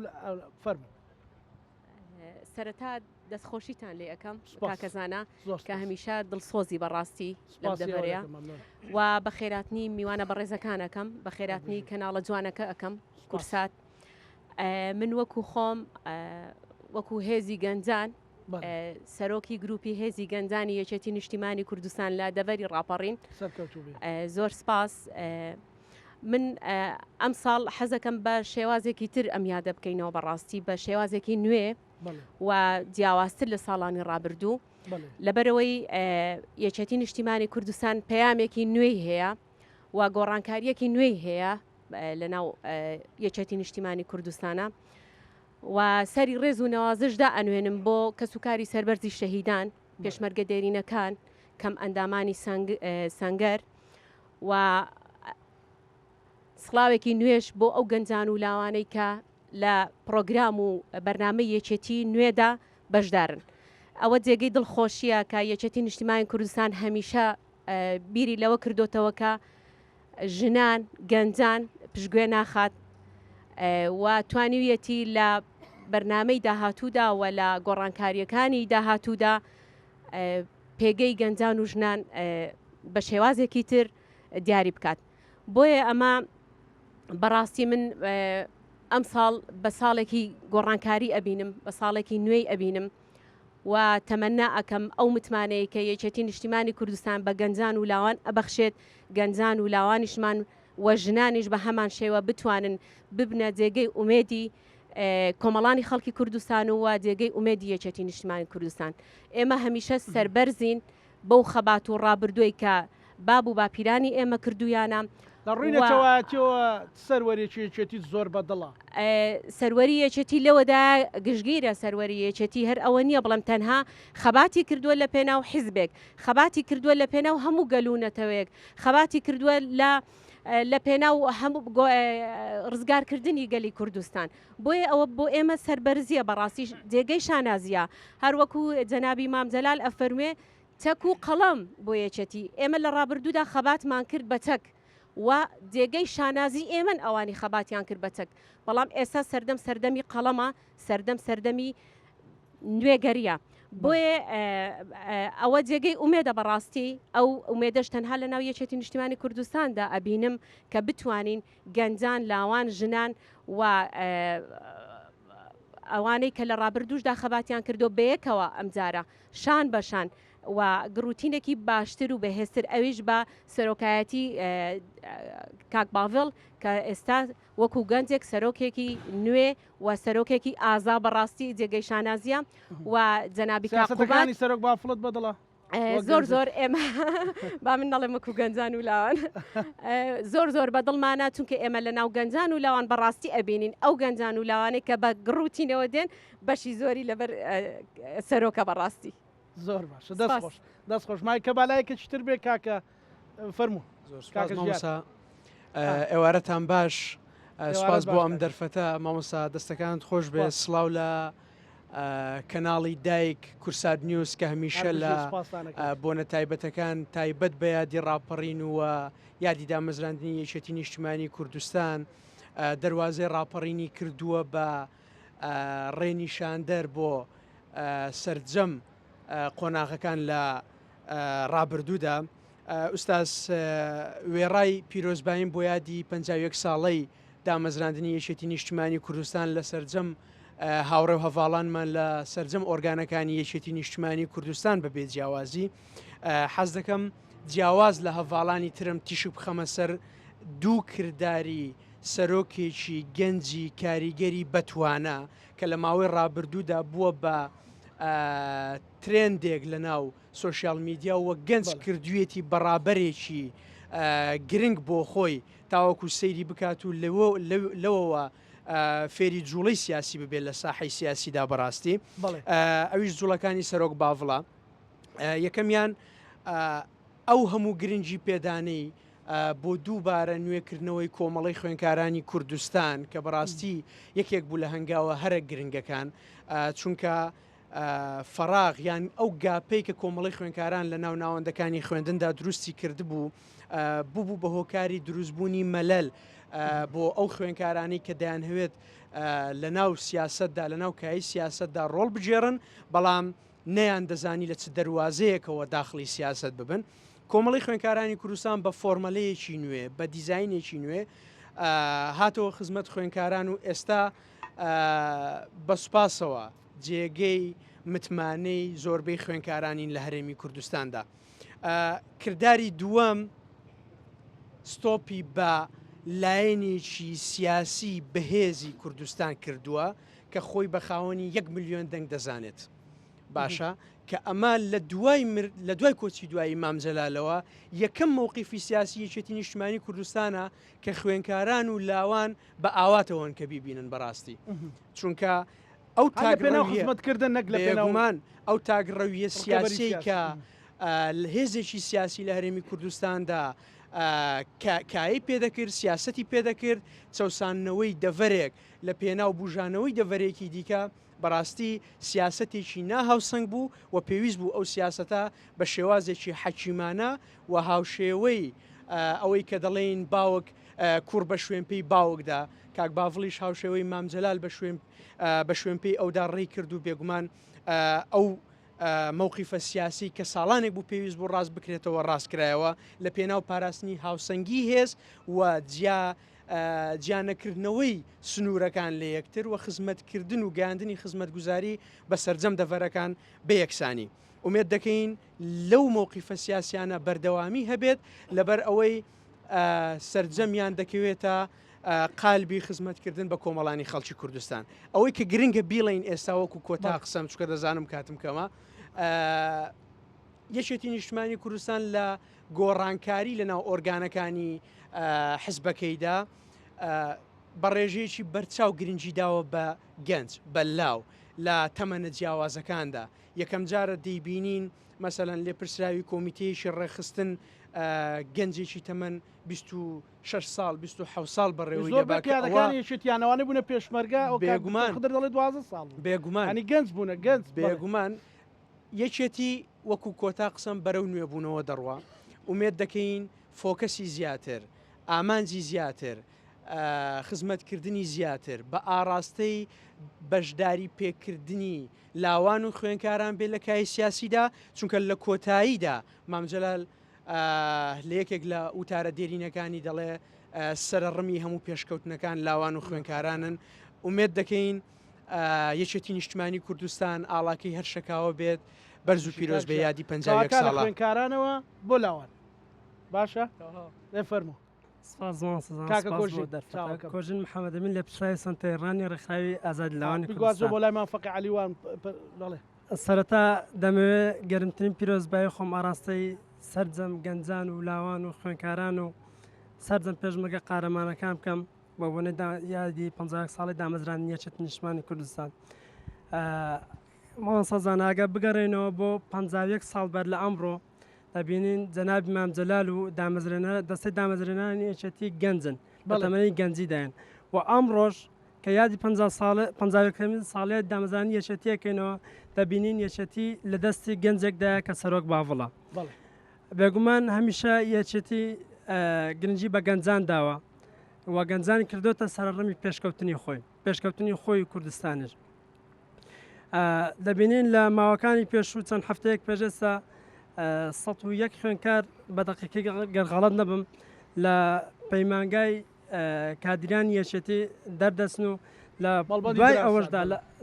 S1: فەرموو.
S7: سەرەتا دەستخۆشیتان لێ ئەەکەم کاکە زانا کە هەمیشە دڵسۆزی بەڕاستی لەم دەڤەرەیە و بەخێراتنی میوانە بەڕێزەکان ئەەکەم بەخێراتنی کەناڵە جوانەکە ئەەکەم کورسات من وەکو خۆم وەکو هێزی گەنجان سەرۆکی گروپی هێزی گەنجانی یەکێتی نیشتیمانی کوردستان لە دەڤەری ڕاپەڕین زۆر سپاس من ئەم ساڵ حەزەکەم بە شێوازێکی تر ئەم یادە بکەینەوە بەڕاستی بە شێوازێکی نوێ و جیاوازتر لە ساڵانی ڕابردوو لەبەرەوەی یەکێتی نیشتیمانی کوردستان پەیامێکی نوێی هەیە و گۆڕانکاریەکی نوێی هەیە لە ناو یەکێتی نیشتیمانی کوردستانە و سەری ڕێز و نەوازشدا ئەنوێنم بۆ کەسوکاری سەربەرزی شەهیدان پێشمەرگە دێرینەکان کەم ئەندامانی سەنگەر و سڵاوێکی نوێش بۆ ئەو گەنجان و لاوانەی کە لە پڕۆگرام و بەرنامەی یەکێتی نوێدا بەشدارن. ئەوە جێگەی دڵخۆشییە کە یەکێتی نیشتیمانی کوردستان هەمیشە بیری لەوە کردۆتەوە کە ژنان، گەنجان پشتگوێ ناخات و توانیویەتی لە بەرنامەی داهاتوودا و لە گۆڕانکارییەکانی داهاتوودا پێگەی گەنجان و ژنان بە شێوازێکی تر دیاری بکات. بۆیە ئەمە بەڕاستی من ئەم ساڵ بە ساڵێکی گۆڕانکاری ئەبینم بە ساڵێکی نوێی ئەبینم و تەمەنا ئەکەم ئەو متمانەیە کە یەکێتی نیشتیمانی کوردستان بە گەنجان و لاوان ئەبەخشێت گەنجان و لاوانیشمان و ژنانیش بە هەمان شێوە بتوانن ببنە جێگەی ئومێدی کۆمەڵانی خەڵکی کوردستان و جێگەی ئومێدی یەکێتی نیشتیمانی کوردستان ئێمە هەمیشە سەربەرزین بەو خەبات و ڕابردووەی کە باب و باپیرانی ئێمە کردوویانە.
S1: لە ڕووی نەتەوایەتیەوە چ سەروەریەکی یەکێتیت زۆر بە دڵە؟
S7: سەروەری یەکێتی لەوەدایە گشتگیرە، سەروەری یەکێتی هەر ئەوە نییە بڵێم تەنها خەباتی کردووە لە پێناو حیزبێک، خەباتی کردووە لە پێناو هەموو گەل و نەتەوەیەک، خەباتی کردووە لە لە پێناو هەموو ڕزگارکردنی گەلی کوردستان. بۆیە ئەوە بۆ ئێمە سەربەرزییە بەڕاستیش جێگەی شانازییە هەروەکو جەنابی مام جەلال ئەفەرموێ چەک و قەڵەم بۆ یەکێتی ئێمە لە ڕابردوودا خەباتمان کرد بە چەک و جێگەی شانازی ئێمەن ئەوانی خەباتیان کرد بە چەک بەڵام ئێستا سەردەم سەردەمی قەڵەمە سەردەم سەردەمی نوێگەریە بۆیە ئەوە جێگەی ئومێدە بەڕاستی ئەو ئومێدەش تەنها لە ناو یەکێتی نیشتیمانی کوردستاندا ئەبینم کە بتوانین گەنجان، لاوان، ژنان و ئەوانەی کە لە ڕابردووشدا خەباتیان کردووە بەیەکەوە ئەمجارە شان بە شان و گڕوتینێکی باشتر و بەهێزتر ئەویش بە سەرۆکایەتی کاک باڤڵ کە ئێستا وەکو گەنجێک سەرۆکێکی نوێ و سەرۆکێکی ئازا بەڕاستی جێگەی شانازیە و جەنابی کاک قوباد.
S1: سیاسەتەکانی سەرۆک بافڵت بەدڵە؟
S7: زۆر زۆر ئێمە با من نەڵێم وەکو گەنجان و لاوان زۆر زۆر بە دڵمانە چونکە ئێمە لە ناو گەنجان و لاوان بەڕاستی ئەبینین ئەو گەنجان و لاوانەی کە بە گڕوتینەوە دێن بەشی زۆری لەبەر سەرۆکە بەڕاستی
S1: زۆر باشە دەست خۆش دەست خۆش مایکە بالایەکە تر بێ کاکە فەرموو
S8: زۆر سپاس مامۆستا ئێوارەتان باش سپاس بۆ ئەم دەرفەتە مامۆستا دەستەکانت خۆش بێ سڵاو لە کەناڵی دایک کورسات نیوز کە هەمیشە لە بۆنە تایبەتەکان تایبەت بە یادی ڕاپەڕین و یادی دامەزراندنی یەکێتی نیشتمانی کوردستان دەواازەی ڕاپەڕینی کردووە بە ڕێنیشاندەر بۆ سرجەم قۆناغەکان لە ڕابردوودا. ئوستاز وێڕای پیرۆزباییم بۆ یادی 51 ساڵەی دامەزراندنی یەکێتی نیشتمانی کوردستان لە سەرجەم هاوڕێ و هەڤاڵانمان لە سەرجەم ئۆرگانەکانی یەکێتی نیشتمانی کوردستان بە بێ جیاوازی حەز دەکەم جیاواز لە هەڤاڵانی ترم تیشک بخەمە سەر دوو کرداری سەرۆکێکی گەنجی کاریگەری بەتوانا کە لە ماوەی ڕابردوودا بووە بە ترێندێک لە ناو سۆشیال میدیا و گەنج کردوویەتی بە ڕابەرێکی گرنگ بۆ خۆی تاوەکو سەیری بکات و لەوەوە فێری جوڵەی سیاسی ببێت لە ساحەی سیاسیدا بەڕاستی ئەویش جوڵەکانی سەرۆک باڤڵە یەکەمیان ئەو هەموو گرنگی پێدانەی بۆ دووبارە نوێکردنەوەی کۆمەڵەی خوێنکارانی کوردستان کە بەڕاستی یەکێک بوو لە هەنگاوە هەرە گرنگەکان چونکە فەراغ یان ئەو گاپەی کە کۆمەڵی خوێنکاران لە ناو ناوەندەکانی خوێندندا دروستی کردبوو ببوو بە هۆکاری دروستبوونی مەلەل بۆ ئەو خوێنکارانەی کە دەیانهەوێت لە ناو سیاسەتدا لە ناو کایی سیاسەتدا ڕۆڵ بگێڕن بەڵام نەیان دەزانی لە چ دەروازەیەکەوە داخڵی سیاسەت ببن. کۆمەڵی خوێنکارانی کوردستان بە فۆرمەلەیەکی نوێ، بە دیزاینێکی نوێ هاتەوە خزمەت خوێنکاران و ئێستا بە سوپاسەوە جێگەی متمانەی زۆربەی خوێنکارانین لە هەرێمی کوردستاندا. کرداری دووەم ستۆپی بە لایەنێکی سیاسی بەهێزی کوردستان کردووە کە خۆی بە خاوەنی یەک ملیۆن دەنگ دەزانێت. باشە کە ئەمە لە دوای لە دوای کۆچی دوایی مام جەلالەوە یەکەم مەوقیفی سیاسی یەکێتی نیشتمانی کوردستانە کە خوێنکاران و لاوان بە ئاواتەوەن کە بیبینن بەڕاستی چونکە ئەو
S1: تاگرەویە خزمەتکردن نەک لە
S8: پێناومان ئەو تاگڕەویە سیاسی کە هێزێکی سیاسی لە هەرێمی کوردستاندا کایی پێدەکرد سیاستی پێدەکرد چەساندنەوەی دەڤەرێک لە پێناو بژانەوەی دەڤەرێکی دیکە بەڕاستی سیاسەتێکی ناهاوسەنگ بوو و پێویست بوو ئەو سیاسەتە بە شێوازێکی حەکیمانە و هاوشێوەی ئەوەی کە دەڵێین باوک کوڕ بە شوێنپێی باوکدا، کاک باڤڵیش هاوشێوەی مام جەلال بە شوێن بە شوێنپێی ئەودا ڕێی کرد و بێگومان ئەو مەوقیفە سیاسی کە ساڵانێک بوو پێویست بوو ڕاست بکرێتەوە ڕاست کرایەوە لە پێناو پاراستنی هاوسەنگی هێز و جیا جیانەکردنەوەی سنوورەکان لە یەکتر و خزمەتکردن و گەیاندنی خزمەتگوزاری بە سەرجەم دەڤەرەکان بە یەکسانی. ئومێد دەکەین لەو مەوقیفە سیاسیانە بەردەوامی هەبێت، لەبەر ئەوەی سەرجەمیان دەکەوێتە قالبی خزمەتکردن بە کۆمەڵانی خەڵکی کوردستان. ئەوەی کە گرنگە بیڵێین ئێستا وەکو کۆتا قسەم، چونکە دەزانم کاتم کەمە، یەکێتی نیشتمانی کوردستان لە گۆڕانکاری لەناو ئۆرگانەکانی حزبەکەیدا بە ڕێژەیەکی بەرچاو گرنگی داوە بە گەنج، بە لاو لە تەمەنە جیاوازەکاندا. یەکەم جارە دەیبینین مەسەلەن لێپرسراوی کۆمیتەیەکی ڕێکخستن گەنجێکی تەمەن 26 ساڵ 27 ساڵ بەڕێوەی
S1: زۆر بە پیادەکانی یەکێتیان ئەوانەی بوونە پێشمەرگە ئەو
S8: بێگومان
S1: خدر دەڵێ 12 ساڵ بوو.
S8: بێگومان
S1: یانی گەنج بوونە گەنج
S8: بەڵێ. بێگومان یەکێتی وەکو کۆتا قسەم بەرەو نوێبوونەوە دەڕوا، ئومێد دەکەین فۆکەسی زیاتر، ئامانجی زیاتر، خزمەتکردنی زیاتر بە ئاڕاستەی بەشداری پێکردنی لاوان و خوێنکاران بێت لە کایەی سیاسیدا، چونکە لە کۆتاییدا مام جەلال لە یەکێک لە وتارە دێرینەکانی دەڵێ سەرەڕمی هەموو پێشکەوتنەکان لاوان و خوێنکارانن، ئومێد دەکەین یەکێتی نیشتمانی کوردستان ئاڵاکەی هەر شەکاوە بێت، بەرز و پیرۆز بێ یادی 51
S1: کەواتە لە
S8: ساڵە.
S1: خوێندکارانەوە بۆ لاوان باشە ئێ فەرموو.
S9: سپاس مامۆستا زانا،
S1: کاکە
S9: سپاس بۆ
S1: کۆژین،
S9: دەرفەتە.
S1: چاوەکەم.
S9: کۆژین محەمەد ئەمین لە پشتڕاوی سەنتەری ڕانی ڕێکخراوی ئازادی لاوانی
S1: بگوازۆ
S9: کوردستان.
S1: بۆ لای مام فەقێ عەلی وان بەڵێ.
S9: سەرەتا دەمەوێ گەرمترین پیرۆزبایی خۆم ئاراستەی سەرجەم گەنجان و لاوان و خوێندکاران و سەرجەم پێشمەرگە قارەمانەکان بکەم. بە بۆنەی یادی 51 ساڵی دامەزراندنی یەکێتی نیشتمانی کوردستان مامۆستا زانا ئەگەر بگەڕێنەوە بۆ 51 ساڵ بەر لە ئەمڕۆ دەبینین جەنابی مام جەلال و دامەزرێنەر دەستەی دامەزرێنانی یەکێتی گەنجن بە تەمەنی گەنجیداین و ئەمڕۆش کە یادی 50 ساڵ 51 ساڵیاد دامەزرانی یەکێتیەکەینەوە دەبینین یەکێتی لە دەستی گەنجێکدایە کە سەرۆک باڤڵە بێگومان هەمیشە یەکێتی گرنگی بە گەنجان داوە و گەنجانی کردۆتە سەرەڕمی پێشکەوتنی خۆی پێشکەوتنی خۆی و کوردستانیش دەبینین لە ماوەکانی پێشوو چەند هەفتەیەک پێشێستا 101 خوێندکار بە دەقیقی گەر غەڵەت نەبم لە پەیمانگای کادیرانی یەکێتی دەردەچن و لە دوای ئەوەشدا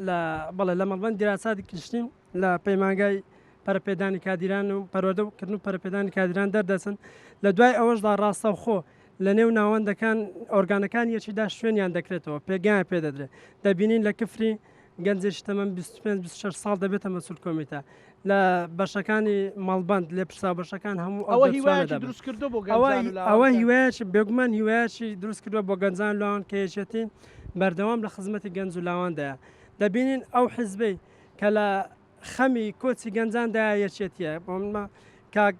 S9: لە بەڵێ لە مەڵبەند دیراساتی گشتی لە پەیمانگای پەرەپێدانی کادیران و پەروەردە کردن و پەرەپێدانی کادیران دەردەچن لە دوای ئەوەشدا ڕاستەوخۆ لە نێو ناوەندەکان ئۆرگانەکان یەکیدا شوێنیان دەکرێتەوە پێگەیان پێدەدرێت دەبینین لە کفری گەنجێکی تەمەن 25 26 ساڵ دەبێتە مەسول کۆمیتە لە بەشەکانی مەڵبەند لێپرسراو بەشەکان هەموو ئەو
S1: ئەوە
S9: دەرچوانە
S1: هیوایەکی
S9: دەبن.
S1: دروست کردووە بۆ
S9: ئەوە
S1: گەنجان و لاوان
S9: ئەوە
S1: کە
S9: هیوایەکی بێگومان هیوایەکی دروست کردووە بۆ گەنجان و لاوان کە یەکێتی بەردەوام لە خزمەتی گەنج و لاواندایە دەبینین ئەو حیزبەی کە لە خەمی کۆچی گەنجاندایە یەکێتیە بۆ منە کاک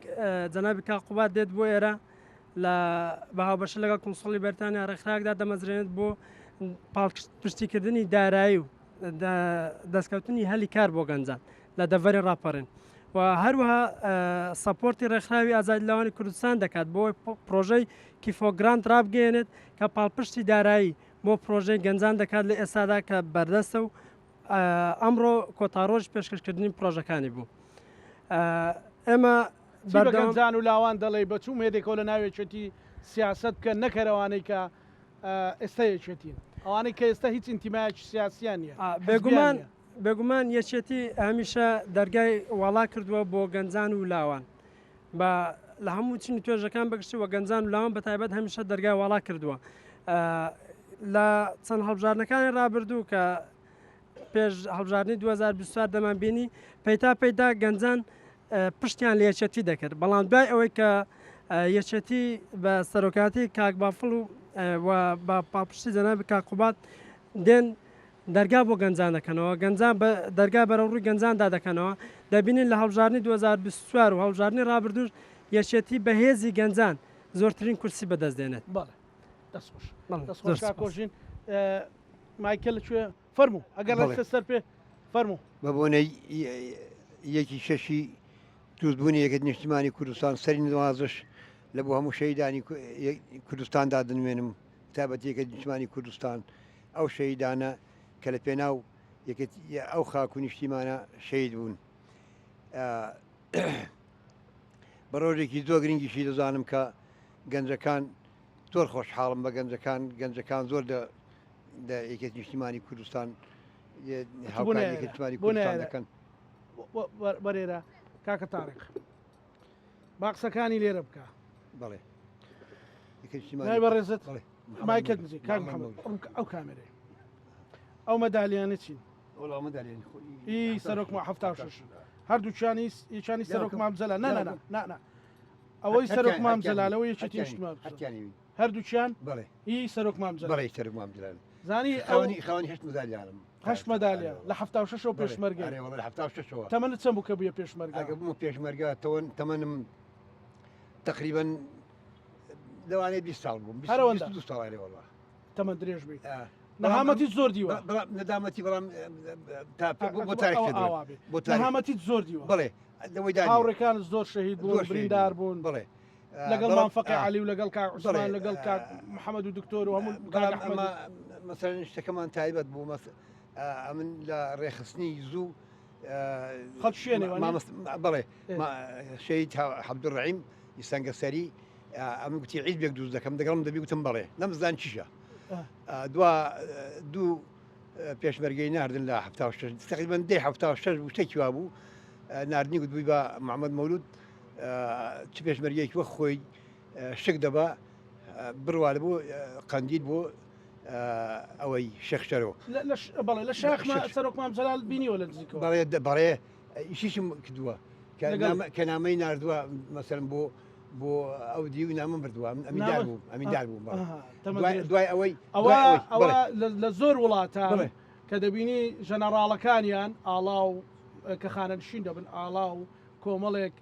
S9: جەنابی کاک قوباد دێت بۆ ئێرە لە بە هاوبەشی لەگەڵ کونسوڵی بەریتانیا ڕێکخراوێکدا دەمەزرێنێت بۆ پاڵپشتیکردنی دارایی و دەستکەوتنی هەلی کار بۆ گەنجان لە دەڤەری ڕاپەڕین و هەروەها سەپۆرتی ڕێکخراوی ئازادی لاوانی کوردستان دەکات بۆ پرۆژەی کیفۆگرانت ڕابگەیەنێت کە پاڵپشتی دارایی بۆ پرۆژەی گەنجان دەکات لە ئێستادا کە بەردەستە و ئەمڕۆ کۆتا ڕۆژ پێشکەشکردنی پرۆژەکانی بوو ئێمە
S1: چی بە گەنجان و لاوان دەڵێی بە چ ئومێدێکەوە لە ناو یەکێتی سیاسەت بکەن نەک هەر ئەوانەی کە ئێستا یەکێتین ئەوانەی کە ئێستا هیچ ئینتیمایەکی سیاسیان نییە
S9: بێگومان بێگومان یەکێتی هەمیشە دەرگای واڵا کردووە بۆ گەنجان و لاوان بە لە هەموو چین و توێژەکان بەگشتی و گەنجان و لاوان بە تایبەت هەمیشە دەرگای واڵا کردووە لە چەند هەڵبژاردنەکانی ڕابردوو کە پێش هەڵبژاردنی 2024 دەمانبینی پەیتا پەیتا گەنجان پشتیان لە یەکێتی دەکرد بەڵام دوای ئەوەی کە یەکێتی بە سەرۆکاتی کاک بافڵ و و بە پاڵپشتی جەنابی کاک قوباد دێن دەرگا بۆ گەنجان دەکەنەوە گەنجان بە دەرگا بەرەو ڕووی گەنجاندا دەکەنەوە دەبینین لە هەڵبژاردنی 2024 و هەڵبژاردنی ڕابردووش یەکێتی بەهێزی گەنجان زۆرترین کورسی بەدەست دێنێت.
S1: بەڵێ دەست خۆش دەست خۆش کاک کۆژین مایکل لەکوێ فەرموو ئەگەر ڕێکتە سەر پێ فەرموو.
S10: بە بۆنەی یەکی شەشی دروستبوونی یەکێتی نیشتیمانی کوردستان سەری نوازش لە بۆ هەموو شەهیدانی کوردستان دادنوێنم تابەت یەکێتی نیشتمانی کوردستان ئەو شەهیدانە کە لە پێناو یەکێتی ئەو خاک و نیشتیمانە شەهید بوون بە ڕۆژێکی زۆر گرنگیشی دەزانم کە گەنجەکان زۆر خۆشحاڵم بە گەنجەکان گەنجەکان زۆر لە لە یەکێتی نیشتیمانی کوردستان هاوکاری یەکێتی نیشتیمانی کوردستان دەکەن.
S1: بەرێرە کاکە تاڕق با قسەکانی لێرە بکە.
S10: بەڵێ
S1: نای بەڕێزت مایکت نزیک کاک محەممەد ئەو کامێرەیە ئەو مەدالیانە چین؟ ئی سەرۆک ما 76 هەردووکیانی یەکانی سەرۆک مام جەلال نا نا نا نا ئەوەی سەرۆک مام جەلال ئەوەی یەکێتی نیشتمان هەردووکیان ئی سەرۆک مام جەلال
S10: بەڵێ سەرۆک مام جەلال
S1: زانی
S10: خاوەنی خاوەنی هەشت مەدالیانم
S1: هەشت مەدالیا لە 76ەوە پێشمەرگە
S10: ئەرێ وەڵا لە 76ەوە
S1: تەمەنت چەند بوو کە بوویە پێشمەرگە
S10: ئەگە بوومە پێشمەرگە تەوەن تەمەنم تقریبا لەوانەیە 20 ساڵ بووم
S1: هەرەوەندە
S10: 22 ساڵ ئەرێ وەڵا
S1: تەمەن درێژ بی نەهامەتی زۆر دیوە
S10: بەڵام نەدامەتی بەڵام تا بۆ تاریخ بۆ
S1: نەهامەتی زۆر دیوە
S10: بەڵێ لەوەی دا
S1: هاوڕێکانت زۆر شەهید بوون بریندار بوون
S10: بەڵێ
S1: لەگەڵ مام فەقێ عەلی و لەگەڵ کاک عوسمان لەگەڵ کاک محەممەد و دکتۆر و هەموو کاک ئەحمەد
S10: مەسەلەن شتەکەمان تایبەت بوو مەس ئەمن لە ڕێخستنی زوو
S1: خەڵک شوێنێ
S10: بەڵێ شەهید عەبدولڕەحیم سەنگەسەری ئەمن گوتی عیزبێک دروست دەکەم دەگەڵم دەبی گوتم بەڵێ نەمزان چیشە دوا دوو پێشمەرگەی ناردن لە 76 تقریبا دەی 76 بوو شتێکی وا بوو ناردنی گوتبووی بە محەممەد مەولود چ پێشمەرگەیەکی وەک خۆی شک دەبا بڕوارە بۆ قەندیل بۆ ئەوەی شێخ شەرۆ
S1: بەڵێ لە شاخ سەرۆک مام جەلال بینیوە لە نزیکەوە
S10: بەڵێ بەڵێ ئیشیشم کردووە کە نامەی ناردووە مەسەرم بۆ بۆ ئەو دیو نامە بردووە ئەمیندار بوو ئەمیندار بوو دوای ئەوەی
S1: ئەوە ئەوە لە زۆر وڵاتە کە دەبینی ژەنەڕاڵەکانیان ئاڵا و کە خانەنشین دەبن ئاڵا و کۆمەڵێک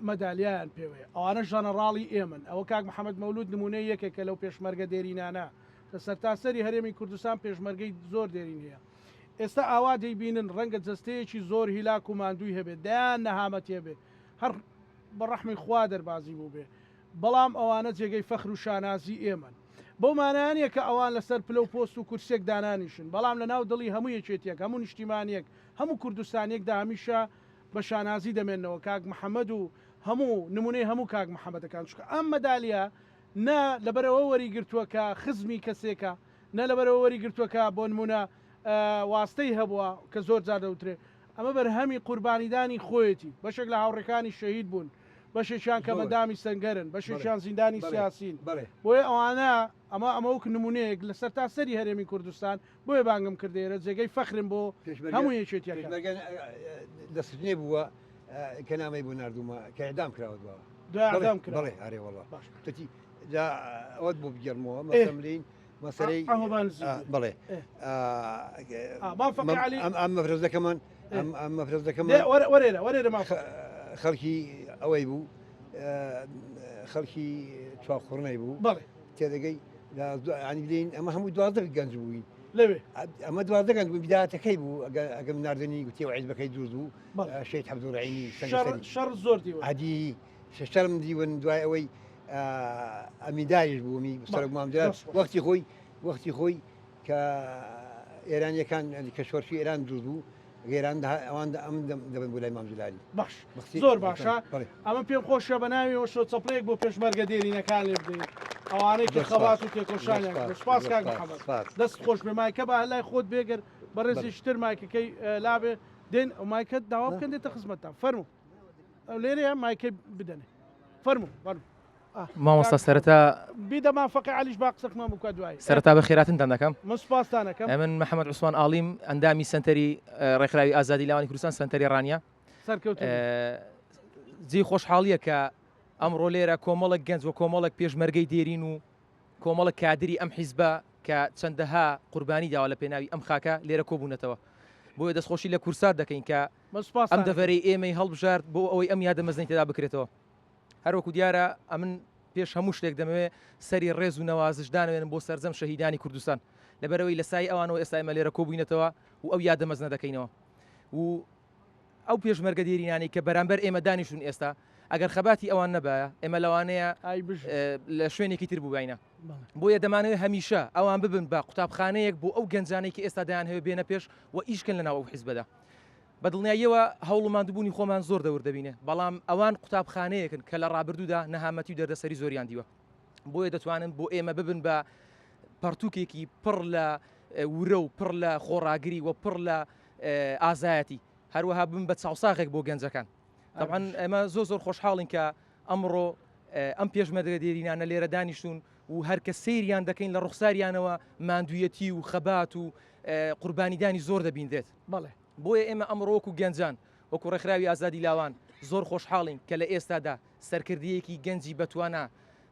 S1: مەدالیایان پێوەیە ئەوانە ژەنەڕاڵی ئێمەن ئەوە کاک محەمەد مەولود نمونەی یەکێکە لەو پێشمەرگە دێرینانە لە سەرتاسەری هەرێمی کوردستان پێشمەرگەی زۆر دێرین هەیە ئێستا ئاوا دەیبینن ڕەنگە جەستەیەکی زۆر هیلاک و ماندووی هەبێت دەیان نەهامەتی هەبێ هەر بە ڕەحمی خوا دەربازی بووبێ بەڵام ئەوانە جێگەی فەخر و شانازی ئێمەن بەو مانایە نیە کە ئەوان لەسەر پلە و پۆست و کورسیەک دانانیشن بەڵام لەناو دڵی هەموو یەکێتیەک هەموو نیشتیمانیەک هەموو کوردستانیەکدا هەمیشە. بە شانازی دەمێنەوە کاک محەممەد و هەموو نمونەی هەموو کاک محەممەدەکان چونکە ئەم مەدالیە نە لەبەرئەوە وەری گرتووە کە خزمی کەسێکە، نە لەبەرئەوە وەری گرتووە کە بۆ نموونە واستەی هەبووە کە زۆر جار دەوترێ. ئەمە بەرهەمی قوربانیدانی خۆیەتی. بەشێک لە هاوڕێکانی شەهید بوون، بەشێکیان کەمئەندامی سەنگەرن، بەشێکیان زیندانی سیاسین. بۆیە ئەوانە ئەمە ئەمە وەک نموونەیەک لە سەرتاسەری هەرێمی کوردستان، بۆیە بانگم کردە ئێرە، جێگەی فەخرن بۆ هەموو یەکێتییەکان.
S10: پێشمەرگە لە سجنێ بووە کە نامەی بۆ ناردوومە کە ئیعدام کراوە دواوە.
S1: دوای ئیعدام کرا.
S10: بەڵێ ئەرێ وەڵا. باش. تەتی جا ئەوەت بۆ بگێڕمەوە مەسەلەن بلێین مەسەلەی
S1: ئەوە با نزیک بێ.
S10: بەڵێ.
S1: مام فەقێ عەلی.
S10: ئەم ئەم مەفرەزەکەمان ئەم ئەم مەفرەزەکەمان.
S1: دێ وەرە وەرێرە وەرێرە مام فەقێ.
S10: خەڵکی ئەوەی بوو خەڵکی چوارقوڕنەی بوو.
S1: بەڵێ.
S10: تێدەگەی ینی بلێین ئەمە هەموو 12 گەنج بووین.
S1: لەوێ.
S10: ئەمە 12 گەنج بوو بدایەتەکەی بوو ئەگەم ناردنی گوتی و حیزبەکەی دروست بوو. شەهید عەبدولڕەحیمی سەنگەسەری.
S1: شەڕ زۆر دیون.
S10: ئەدی شەرم دیون دوای ئەوەی ئەمینداریش بوومی سەرۆک مام جەلال وەختی خۆی وەختی خۆی کە ئێرانیەکان کە شۆرشی ئێران دروست بوو ئێران ئەوان ئەم دەبن بۆ لای مام جەلالی.
S1: باش زۆر باشە ئەمە پێم خۆشە بە ناوی ئەوشۆ چەپڵەیەک بۆ پێشمەرگە دێرینەکان لێ بدەین ئەوانەی کە خەبات و تێکۆشانیان کرد سپاس کاک محەممەد دەست خۆش بێ مایکە بە لای خۆت بێگەر بەڕێزیشتر مایکەکەی لابێ دێن ئەو مایکە داوا بکەن دێتە خزمەتتان فەرموو لێرەیە مایکەی بدەنێ فەرموو فەرموو
S11: مامۆستا سەرەتا
S1: بیدە مام فەقێ عەلیش با قسەکمان بکات دوایی
S11: سەرەتا بە خێراتنتان دەکەم
S1: من سوپاستان ئەکەم
S11: من محەممەد عوسمان ئاڵیم ئەندامی سەنتەری ڕێکخراوی ئازادی لاوانی کوردستان سەنتەری ڕانیە
S1: سەرکەوتوو
S11: جێی خۆشحاڵیە کە ئەمڕۆ لێرە کۆمەڵک گەنج و کۆمەڵک پێشمەرگەی دێرین و کۆمەڵک کادری ئەم حیزبە کە چەندەها قوربانی داوە لە پێناوی ئەم خاکە لێرە کۆبوونەتەوە. بۆیە دەستخۆشی لە کورسات دەکەین کە ئەم دەڤەرەی ئێمەی هەڵبژارد بۆ ئەوەی ئەم یادە مەزنەی تێدا بکرێتەوە. هەروەکو دیارە ئەمن پێش هەموو شتێک دەمەوێت سەری ڕێز و نەوازش دانەوێنم بۆ سەرجەم شەهیدانی کوردستان. لەبەرئەوەی لە سایەی ئەوانەوە ئێستا ئێمە لێرە کۆبووینەتەوە و ئەو یادە مەزنە دەکەینەوە و ئەو پێشمەرگە دێرینانەی کە بەرامبەر ئێمە دانیشتوون ئێستا، ئەگەر خەباتی ئەوان نەبایە، ئێمە لەوانەیە لە شوێنێکی تر بووباینە. بۆیە دەمانەوێت هەمیشە ئەوان ببن بە قوتابخانەیەک بۆ ئەو گەنجانەی کە ئێستا دەیانهەوێت بێنە پێش و ئیش کەن لەناو ئەو حیزبەدا. بە دڵنیاییەوە هەوڵ و ماندووبوونی خۆمان زۆر دەور دەبینێ، بەڵام ئەوان قوتابخانەیەکن کە لە ڕابردوودا نەهامەتی و دەردەسەری زۆریان دیوە. بۆیە دەتوانن بۆ ئێمە ببن بە پەڕتووکێکی پڕ لە ورە و پڕ لە خۆڕاگری و پڕ لە ئازایەتی هەروەها ببن بە چاوساغێک بۆ گەنجەکان تەبعەن ئێمە زۆر زۆر خۆشحاڵین کە ئەمڕۆ ئەم پێشمەرگە دێرینانە لێرە دانیشتون و هەر کە سەیریان دەکەین لە ڕوخساریانەوە ماندوویەتی و خەبات و قوربانیدانی زۆر دەبینرێت
S1: بەڵێ
S11: بۆیە ئێمە ئەمڕۆ وەکو گەنجان وەکو ڕێکخراوی ئازادی لاوان زۆر خۆشحاڵین کە لە ئێستادا سەرکردەیەکی گەنجی بەتوانا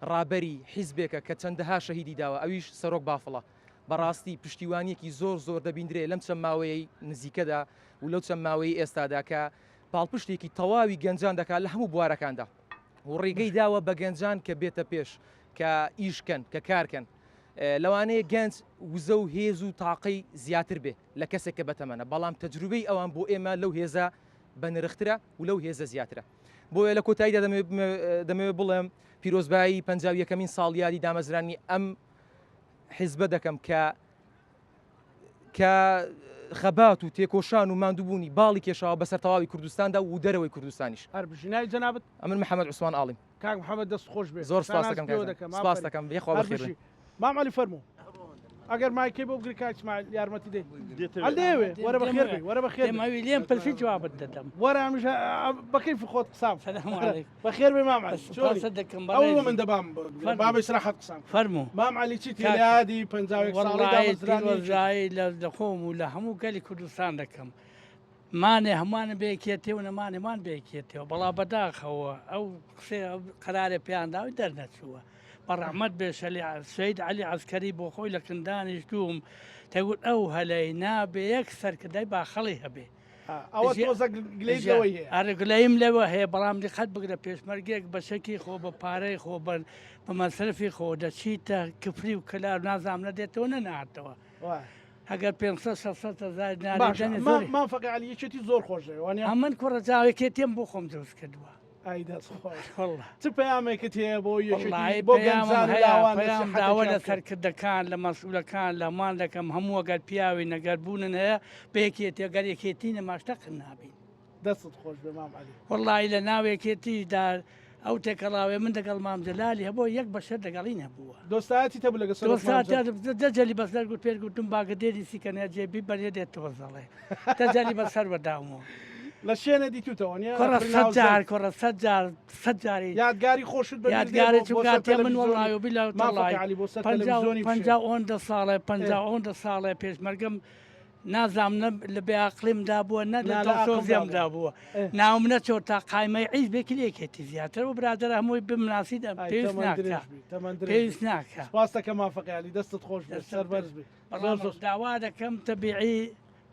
S11: ڕابەری حیزبێکە کە چەندەها شەهیدی داوە ئەویش سەرۆک بافڵە بەڕاستی پشتیوانیەکی زۆر زۆر دەبیندرێ لەم چەند ماوەیەی نزیکەدا و لەو چەند ماوەیەی ئێستادا کە پاڵپشتێکی تەواوی گەنجان دەکات لە هەموو بوارەکاندا و ڕێگەی داوە بە گەنجان کە بێتە پێش کە ئیش کەن کە کار کەن لەوانەیە گەنج وزە و هێز و تاقەی زیاتر بێ لە کەسێک کە بەتەمەنە بەڵام تەجروبەی ئەوان بۆ ئێمە لەو هێزە بەنرخترە و لەو هێزە زیاترە بۆیە لە کۆتاییدا دەمەوێت بڵێم پیرۆزبایی 51ەمین ساڵیادی دامەزرانی ئەم حیزبە دەکەم کە کە خەبات و تێکۆشان و ماندووبوونی باڵی کێشاوە بەسەر تەواوی کوردستاندا و دەرەوەی کوردستانیش.
S1: هەر بژی. ناوی جەنابت؟
S11: ئەمن محەمەد عوسمان ئاڵیم.
S1: کاک محەمەد دەست خۆش بێ.
S11: زۆر سپاس دەکەم کاک جان. سپاس دەکەم. یەخوا
S1: هەر
S11: بەخێر
S1: بژی.
S11: بێن.
S1: مام عەلی فەرموو. ئەگەر مایکەی بۆ بگری کاک ئیسماعیل یارمەتی دەی. عەلی دەیەوێ. وەرە بەخێر بێی. وەرە بەخێر بێی.
S12: دێمەوی لێم پرسی جوابت دەدەم.
S1: وەرە ئەمیش بە کەیفی خۆت قسە بکە.
S12: سلام علیکم.
S1: بەخێر بێ مام عەلی. چۆنی؟
S12: سوپاست دەکەم
S1: ئەوە
S12: بەڕێزی.
S1: من دەبام
S12: فەرموو.
S1: با بە ئیسراحەت قسان بکەم.
S12: فەرموو.
S1: مام عەلی چیت
S12: کاک
S1: لە یادی 51 ساڵەی
S12: وەڵڵاهی
S1: دامەزرانی یەکێتی؟
S12: پیرۆزبایی لە لە خۆم و لە هەموو گەلی کوردستان دەکەم. مانێ هەمووانە بە یەکێتیەوە نەمانێمان بە یەکێتیەوە بەڵا بەداخەوە ئەو قسەی ئەو قەرارێ پێیان داوی دەرنەچووە. بە ڕەحمەت بێ شەلی سەید عەلی عەسکەری بۆ خۆی لە کندانیش دووم دەگوت ئەو هەلەی نابێ یەک سەرکردەی باخەڵی هەبێ.
S1: ئەوە تۆزە گلەیت لەوەی هەیە.
S12: ئەرێ گلەییم لەوە هەیە بەڵام دیقەت بگرە پێشمەرگەیەک بە چەکی خۆ بە پارەی خۆ بە بە مەسرەفی خۆ دەچیتە کفری و کەلار نازانم نە دێتەوە نە نەهاتەوە ئەگەر 500 600 هەزار نارێ
S1: باشە
S12: دەنێ
S1: ما
S12: زۆری
S1: مام فەقێ عەلی یەکێتی زۆر خۆش دەوێ وانیە؟
S12: ئەمن کوڕە جاوێکێتیم بۆ خۆم دروست کردووە.
S1: ئای دەست خۆش.
S12: واللە.
S1: چ پەیامێکت هەیە بۆ یەکێتی
S12: وەڵڵاهی
S1: بۆ
S12: پەیامم
S1: گەنجان و
S12: هەیە
S1: لاوان
S12: پەیام داوە
S1: نەسیحەتێکیان
S12: لە
S1: بکەن؟
S12: سەرکردەکان لە مەسئولەکان لە هەمووان دەکەم هەموو ئەگەر پیاوین ئەگەر بوونن هەیە بە یەکێتی ئەگەر یەکێتی نەماش تەقن نابین.
S1: دەستت خۆش بێ مام عەلی.
S12: وەڵڵاهی لە ناو یەکێتیشدا ئەو تێکەڵاوێ من دەگەڵ مام جەلالی هەبووە یەک بەشەر دەگەڵی نەبووە.
S1: دۆستایەتیت هەبوو لەگەڵ سەرۆک مام جەلال؟
S12: دۆستایەتی دەجەلی بەسەر گوت پێت گوتم باگە دێری سیکەنە جێ بیبەرێ دێتەوە زەڵێ دەجەلی بەسەر وەداومەوە.
S1: لە شوێنێ دیتوتەوە نیە؟
S12: کوڕە سەجار کوڕە سەجار سەجاری
S1: یادگاری خۆشت بە
S12: یادگاری چونکاتێ من وەڵی و بیلا تەڵای
S1: بۆ سەر تەلەڤیزیۆنی
S12: پەنجا ئۆندە ساڵێ پەنجا ئۆندە ساڵێ پێشمەرگەم نازام نە لە بێعەقڵیمدا بووە نە لە دڵسۆزیمدا بووە ناوم نەچۆ تا قایمەی حیزبێکی لە یەکێتی زیاتر و برادەر هەمووی بمناسی پێویست ناکا پێویست ناکا
S1: سپاس دەکەم مام فەقێ عەلی دەستت خۆش بێت سەربەرز بی
S12: زۆر زۆر داوا دەکەم تەبیعی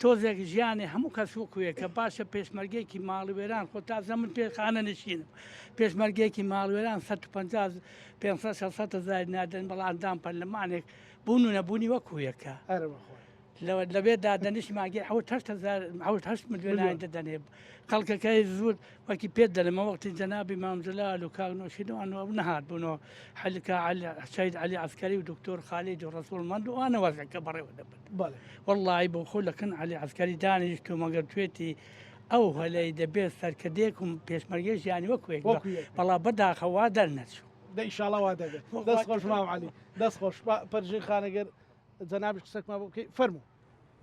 S12: تۆزێک ژیانی هەموو کەس وەکویەکە باشە پێشمەرگێکی ماڵوێران خۆ تازە من پێ خانە نشینم پێشمەرگێکی ماڵوێران 150 500 600 هەزار نادەن بەڵام ئەندام پەرلەمانێک بوون و نەبوونی وەکویەکە لەوێ دادەنیشت ماگەی حەوت هەشت هەزار حەوت هەشت ملیۆنیان دەدەنێ خەڵکەکەی زۆر وەکی پێت دەڵێمە وەختی جەنابی مام جەلال و کاک نۆشیروان و ئەو نەهات بوونەوە حەلکە عەلی شەهید عەلی عەسکەری و دکتۆر خالید و ڕەسوڵ مەند و ئەوانە وەزعەکە بەڕێوە دەبن
S1: بەڵێ
S12: وەڵڵاهی بۆ خۆ لەکن عەلی عەسکەری دانیشت و مەگەر توێتی ئەو هەلەی دەبێت سەرکردەیەک و پێشمەرگەی ژیانی وەکو یەک
S1: وەکو یەک بێ.
S12: بەڵا بەداخەوە وا دەرنەچوو.
S1: دە ئیشاڵا وا دەبێت. دەست خۆش مام عەلی. دەست خۆش. پەرژین خانەگەر جەنابیش قسەکمان بۆ بکەی فەرموو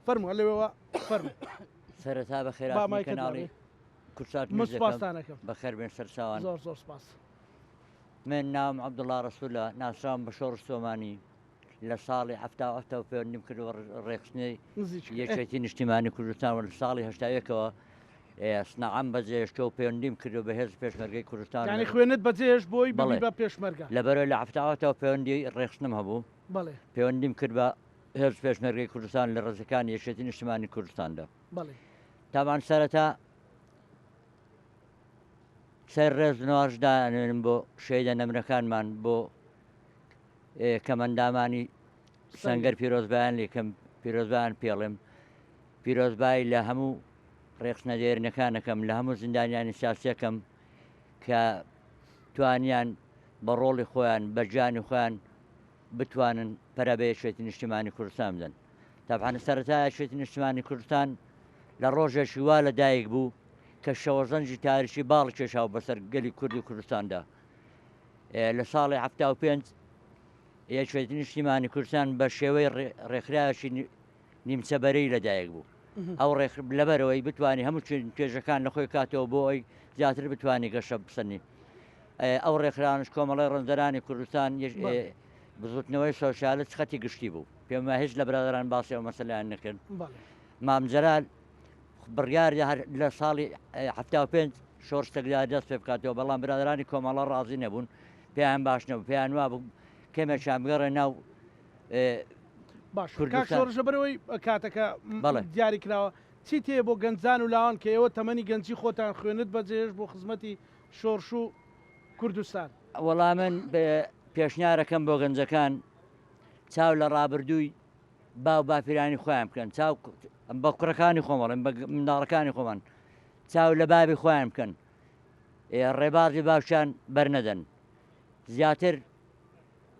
S1: فەرموو لەوێوە فەرموو.
S13: سەرەتا بە
S1: با
S13: خێراتنی
S1: مایکت
S13: کەناڵی
S1: لابەی.
S13: کوردسات
S1: من
S13: نیوز دەکەم
S1: سوپاستان ئەکەم.
S13: بەخێر بێن سەرچاوان.
S1: زۆر زۆر سپاس.
S13: من ناوم عەبدوڵا ڕەسولە ناسراوم بە شۆڕش سۆمانی لە ساڵی 77ەوە پەیوەندیم کردووە ڕێکخستنی
S1: نزیک
S13: یەکێتی نیشتیمانی کوردستان و لە ساڵی 81ەوە سنەعەم بەجێهێشتووە و پەیوەندیم کردووە بە هێزی پێشمەرگەی کوردستان
S1: یانی خوێنت بەجێهێشت بۆی ببی
S13: بەڵێ
S1: بە پێشمەرگە.
S13: لەبەرئەوەی لە 77ەوە پەیوەندی ڕێکخستنم هەبوو
S1: بەڵێ.
S13: پەیوەندیم کرد بە هێز پێشمەرگەی کوردستان لە ڕزەکانی یەکێتی نیشتمانی کوردستاندا.
S1: بەڵێ.
S13: تاوان سەرەتا سەر ڕێز نواش دانێنم بۆ شەیدە نەمرەکانمان بۆ کەمەندامانی سەنگەر پیرۆزبایان لێکەم پیرۆزبایان پێڵێم پیرۆزبایی لە هەموو ڕێخستنە دێرینەکانەکەم لە هەموو زیندانیانی سیاسیەکەم کە توانیان بە ڕۆڵی خۆیان بە گیانی خۆیان بتوانن پەرە بە یەکێتی نیشتیمانی کوردستان بدەن. تەبعەن سەرەتا یەکێتی نیشتیمانی کوردستان لە ڕۆژێکی وا لە دایک بوو کە شەوەزەنگی تاریکی باڵ کێشاو بەسەر گەلی کورد و کوردستاندا. لە ساڵی 75 یەکێتی نیشتیمانی کوردستان بە شێوەی ڕێکخراوێکی نیمچە بەرەی لەدایک بوو. ئەو ڕێک لەبەرەوەی بتوانانی هەموو توێژەکان لە خۆی کاتەوە بۆ ئەوی زیاتر بتوانانی گەشە بسەنی. ئەو ڕێکخراوانەش کۆمەڵەی ڕەنجدەرانی کوردستان بزوتنەوەی سۆسیالست خەتی گشتی بوو پێم وایە هیچ لە برادەران باسی ئەو مەسەلەیان نەکرد مام جەلال بڕیار هەر لە ساڵی 75 شۆڕش چەکدار دەست پێ بکاتەوە بەڵام برادرانی کۆمەڵە ڕازی نەبوون پێیان باش نەبوو پێیان وا بوو کەمێکیان بگەڕێ ناو
S1: باش کاک شۆڕش لەبەرئەوەی کاتەکە دیاری کراوە چی تێ بۆ گەنجان و لاوان کە ئێوە تەمەنی گەنجی خۆتان خوێنت بەجێهێشت بۆ خزمەتی شۆرش و کوردستان.
S13: وەڵا من پێشنیارەکەم بۆ گەنجەکان چاو لە ڕابردووی باو باپیرانی خۆیان بکەن چاو بە کوڕەکانی خۆم بڵێم بە منداڵەکانی خۆمان چاو لە بابی خۆیان بکەن ڕێبازی باوکیان بەرنەدەن زیاتر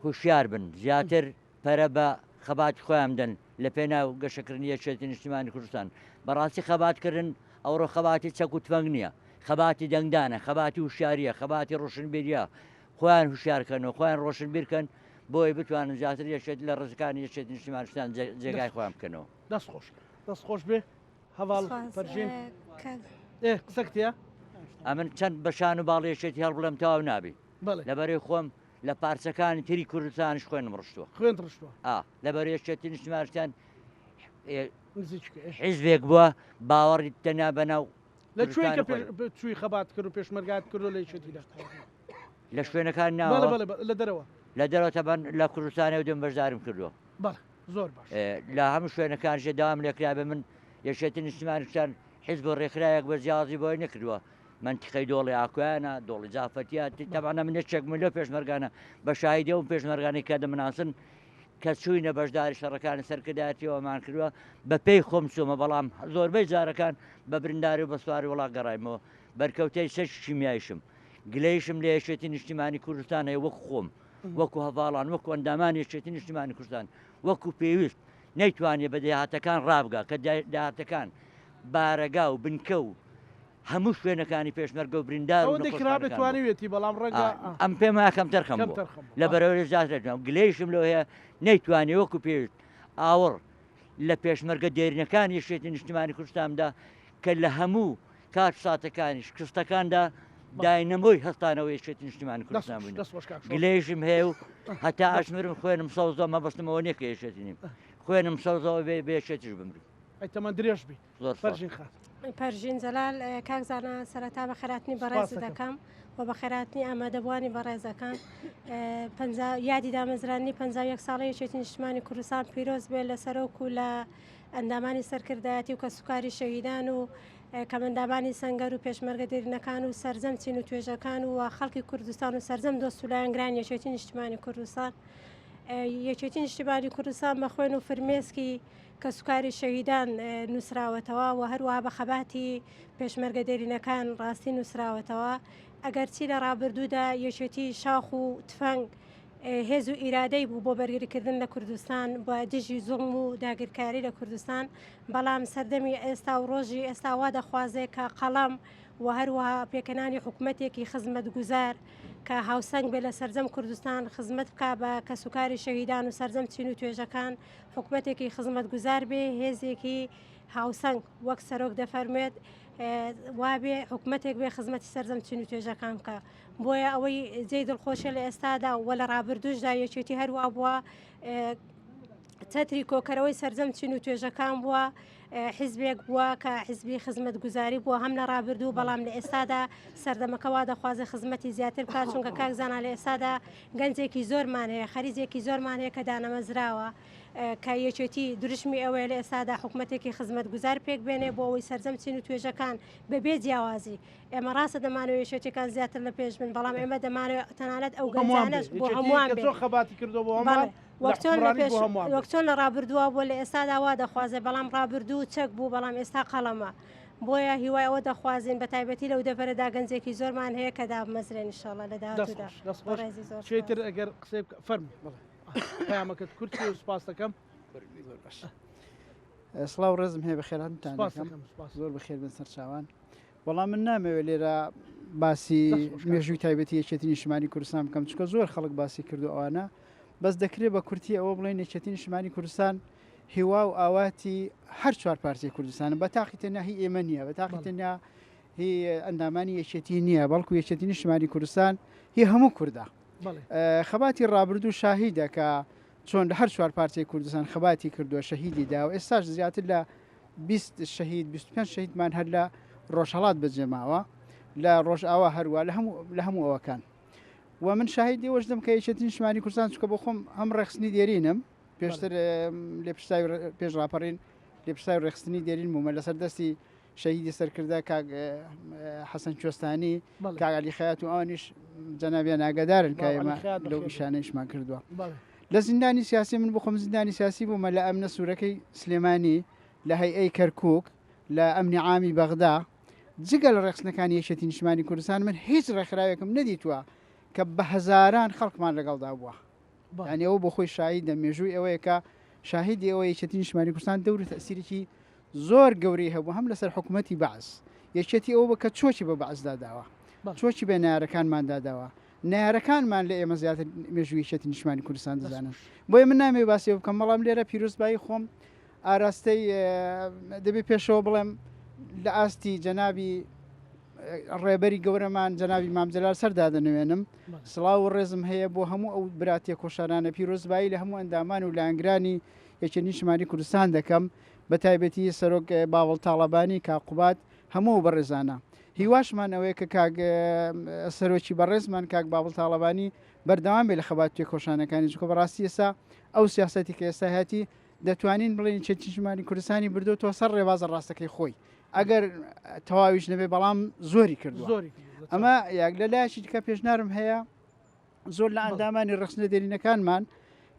S13: هوشیار بن زیاتر پەرە بە خەباتی خۆیان بدەن لە پێناو گەشەکردنی یەکێتی نیشتیمانی کوردستان. بەڕاستی خەباتکردن ئەوڕۆ خەباتی چەک و تفەنگ نییە، خەباتی دەنگدانە، خەباتی هوشیارییە، خەباتی ڕۆشنبیرییە، خۆیان هوشیار کەن و خۆیان ڕۆشنبیر کەن بۆی بتوانن زیاتر یەکێتی لە ڕزەکانی یەکێتی نیشتیمانی کوردستان جێگای خۆیان بکەنەوە.
S1: دەست خۆش دەست خۆش بێ هەڤاڵ پەرژین ئێ قسەکت هەیە؟
S13: ئەمن چەند بە شان و باڵی یەکێتی هەڵبڵێم تەواو نابی. لەبەرەی خۆم لە پارچەکانی تری کوردستانیش خوێنم ڕشتووە.
S1: خوێنت ڕشتووە.
S13: ئا، لەبەر یەکێتی نیشتمانیشتان حیزبێک بووە باوەڕی تەنیا بە ناو
S1: لە کوێی کە چووی خەبات کرد و پێشمەرگات کردو لە یەکێتیدا؟
S13: لە شوێنەکان ناوە؟
S1: بەڵێ بەڵێ لە دەرەوە.
S13: لە دەرەوە تەبەن لە کوردستانی و دێم بەشداریم کردووە.
S1: بەڵێ زۆر باش.
S13: لە هەموو شوێنەکانیش داوام لێکرابێ من یەکێتی نیشتمانیشتان حیزب و ڕێکخراوێک بە جیاوازی بۆی نەکردووە. مەنتیقەی دۆڵی ئاکۆیانە، دۆڵی جافەتیە، تەبعەن ئەمن یەکێکم لەو پێشمەرگانە، بە شاهیدی ئەو پێشمەرگانەی کە دەمناسن کە چووینە بەشداری شەڕەکانی سەرکردایەتیەوەمان کردووە، بە پێی خۆم چوومە، بەڵام زۆربەی جارەکان بە برینداری و بە سواری وڵاخ گەڕایمەوە، بەرکەوتەی چەکی کیمیاییشم. گلەییشم لە یەکێتی نیشتیمانی کوردستان هەیە وەکو خۆم، وەکو هەڤاڵان، وەکو ئەندامانی یەکێتی نیشتیمانی کوردستان، وەکو پێویست نەیتوانیە بە دێهاتەکان ڕابگا، کە دێهاتەکان بارەگا و بنکە و. هەموو شوێنەکانی پێشمەرگە و بریندار و
S1: ئەوەندەی کرابێت
S13: نەخۆشخانەکان بوو.
S1: توانیویەتی بەڵام ڕەنگە
S13: ئا، ئەم پێم وایە کەمتەرخەم بووە.
S1: کەمتەرخەم بووە.
S13: لە بەرەوەی زیاتر نەتوانم. گلەیشم لەوە هەیە نەیتوانی وەکو پێویست ئاوڕ لە پێشمەرگە دێرینەکانی یەکێتی نیشتیمانی کوردستاندا کە لە هەموو کات ساتەکانی شکستەکاندا داینەمۆی هەستانەوەی یەکێتی نیشتیمانی کوردستان بووین. گلەیشم هەیە و هەتا ئەشمرم خوێنم سەوزە مەبەستمەوە نییە کە یەکێتی نیم خوێنم سەوزەوە بێ بێ یەکێتیش بمرم.
S1: ئەی تەمەن درێژ بی.
S13: زۆر سوپاس.
S1: پەرژین خان.
S14: پەرژین جەلال، کاک زانا سەرەتا بەخێرهاتنی بەڕێزت
S1: سوپاس دەکەم.
S14: دەکەم و بەخێرهاتنی ئامادەبووانی بەڕێزەکان. پەنجا یادی دامەزراندنی 51 ساڵەی یەکێتی نیشتمانی کوردستان پیرۆز بێ لە سەرۆک و لە ئەندامانی سەرکردایەتی و کەسوکاری شەهیدان و کەمەندامانی سەنگەر و پێشمەرگە دێرینەکان و سەرجەم چین و توێژەکان و خەڵکی کوردستان و سەرجەم دۆست و لایەنگرانی یەکێتی نیشتمانی کوردستان. یەکێتی نیشتیمانی کوردستان بە خوێن و فرمێسکی کەسوکاری شەهیدان نووسراوەتەوە و هەروەها بە خەباتی پێشمەرگە دێرینەکان ڕاستی نووسراوەتەوە. ئەگەرچی لە ڕابردوودا یەکێتی شاخ و تفەنگ هێز و ئیرادەی بوو بۆ بەرگریکردن لە کوردستان بە دژی زوڵم و داگیرکاری لە کوردستان، بەڵام سەردەمی ئێستا و ڕۆژی ئێستا وا دەخوازێ کە قەڵەم و هەروەها پێکهێنانی حکومەتێکی خزمەتگوزار کە هاوسەنگ بێ لە سەرجەم کوردستان خزمەت بکا بە کەسوکاری شەهیدان و سەرجەم چین و توێژەکان، حکومەتێکی خزمەتگوزار بێ، هێزێکی هاوسەنگ وەک سەرۆک دەفەرموێت وابێ حکومەتێک بێ خزمەتی سەرجەم چین و توێژەکان بکا. بۆیە ئەوەی جێی دڵخۆشیە لە ئێستادا و لە ڕابردووشدا یەکێتی هەروا بووە چەتری کۆکەرەوەی سەرجەم چین و توێژەکان بووە، حیزبێک بووە کە حیزبی خزمەتگوزاری بووە هەم لە ڕابردوو بەڵام لە ئێستادا سەردەمەکە وا دەخوازێت خزمەتی زیاتر بکات چونکە کاک زانا لە ئێستادا گەنجێکی زۆرمان هەیە خەریجێکی زۆرمان هەیە کە دانەمەزراوە کە یەکێتی دروشمی ئەوەیە لە ئێستادا حکومەتێکی خزمەتگوزار پێک بێنێ بۆ ئەوەی سەرجەم چین و توێژەکان بەبێ جیاوازی ئێمە ڕاستە دەمانەوێت یەکێتیەکان زیاتر لە پێش بن بەڵام ئێمە دەمانەوێت تەنانەت ئەو گەنجانەش بۆ هەمووان بێ
S1: خەباتی کردو بۆ هەمووان
S14: وەک چۆن لە پێش وەک چۆن لە ڕابردووە بۆ لە ئێستادا وا دەخوازێ بەڵام ڕابردوو چەک بوو بەڵام ئێستا قەڵەمە بۆیە هیوای ئەوە دەخوازین بە تایبەتی لەو دەڤەرەدا گەنجێکی زۆرمان هەیە کە دابمەزرێن ئینشاڵڵا لە داهاتوودا. بەڕێزی زۆر سوپاس.
S1: چیتر ئەگەر قسەی بکە فەرموو بەڵێ پەیامەکەت کورت و سوپاس دەکەم.
S15: زۆر باش. سڵاو ڕێزم هەیە بەخێرهاتنتان
S1: سوپاس
S15: دەکەم.
S1: دەکەم سوپاس.
S15: زۆر بەخێر بن سەرچاوان. وەڵا من نامەوێت لێرە باسی مێژووی تایبەتی یەکێتی نیشتمانی کوردستان بکەم چونکە زۆر خەڵک باسی کردو ئەوانە بەس دەکرێت بە کورتی ئەوە بڵێن یەکێتی نیشتمانی کوردستان هیوا و ئاواتی هەر چوار پارچەی کوردستانە بە تاقی تەنیا هی ئێمە نییە بە تاقی تەنیا هی ئەندامانی یەکێتی نییە بەڵکو یەکێتی نیشتمانی کوردستان هی هەموو کوردە خەباتی ڕابردوو شاهیدە کە چۆن لە هەر چوار پارچەی کوردستان خەباتی کردووە شەهیدی دا و ئێستاش زیاتر لە 20 شەهید 25 شەهیدمان هەر لە ڕۆژهەڵات بەجێ ماوە لە ڕۆژئاوا هەروە لە هەموو لە هەموو ئەوەکان و من شاهیدی ئەوەش دەم کە یەکێتی نیشتمانی کوردستان چونکە بۆ خۆم هەم ڕێکخستنی دێرینم پێشتر لێپرسراوی پێش ڕاپەڕین لێپرسراوی ڕێکخستنی دێرین بوومە لەسەر دەستی شەهیدی سەرکردە کاک حەسەن کوێستانی کاک عەلی خەیات و ئەوانیش جەنابیان ئاگادارن کە ئێمە لەو ئیشانەیشمان کردووە. لە زیندانی سیاسی من بخۆم زیندانی سیاسی بوومە لە ئەمنە سوورەکەی سلێمانی لە هەیئەی کەرکووک لە ئەمنی عامی بەغدا جگە لە ڕێکخستنەکانی یەکێتی نیشتمانی کوردستان من هیچ ڕێکخراوێکم نەدیتووە کە بە هەزاران خەڵکمان لەگەڵدا بووە. یانی ئەوە بۆ خۆی شاهیدە مێژووی ئەوەیە کە شاهیدی ئەوە یەکێتی نیشتمانی کوردستان دەور و تەئسیرێکی زۆر گەورەی هەبوو هەم لەسەر حکوومەتی بەعس یەکێتی ئەوە بوو کە چۆکی بە بەعسدا داوە چۆکی بە نەیارەکانماندا داوە نەیارەکانمان لە ئێمە زیاتر مێژووی یەکێتی نیشتمانی کوردستان دەزانن بۆیە من نامەوێ باسی بکەم بەڵام لێرە پیرۆزبایی خۆم ئاراستەی دەبێ پێشەوە بڵێم لە ئاستی جەنابی ڕێبەری گەورەمان جەنابی مام جەلال سەر دادەنوێنم سڵاو و ڕێزم هەیە بۆ هەموو ئەو برا تێکۆشەرانە پیرۆزبایی لە هەموو ئەندامان و لایەنگرانی یەکێتی نیشتمانی کوردستان دەکەم بە تایبەتی سەرۆک باوەڵ تاڵەبانی کاک قوباد هەموو ئەو بەڕێزانە هیواشمان ئەوەیە کە کاک سەرۆکی بەڕێزمان کاک باوەڵ تاڵەبانی بەردەوام بێ لە خەبات تێکۆشانەکانی چونکە بەڕاستی ئێستا ئەو سیاسەتی کە ئێستا هەیەتی دەتوانین بڵێین یەکێتی نیشتمانی کوردستانی بردۆتەوە سەر ڕێبازە ڕاستەکەی خۆی ئەگەر تەواویش نەبێ بەڵام زۆری کردووە ئەمە یاک لە لایەکی دیکە پێشنارم هەیە زۆر لە ئەندامانی ڕخستنە دێرینەکانمان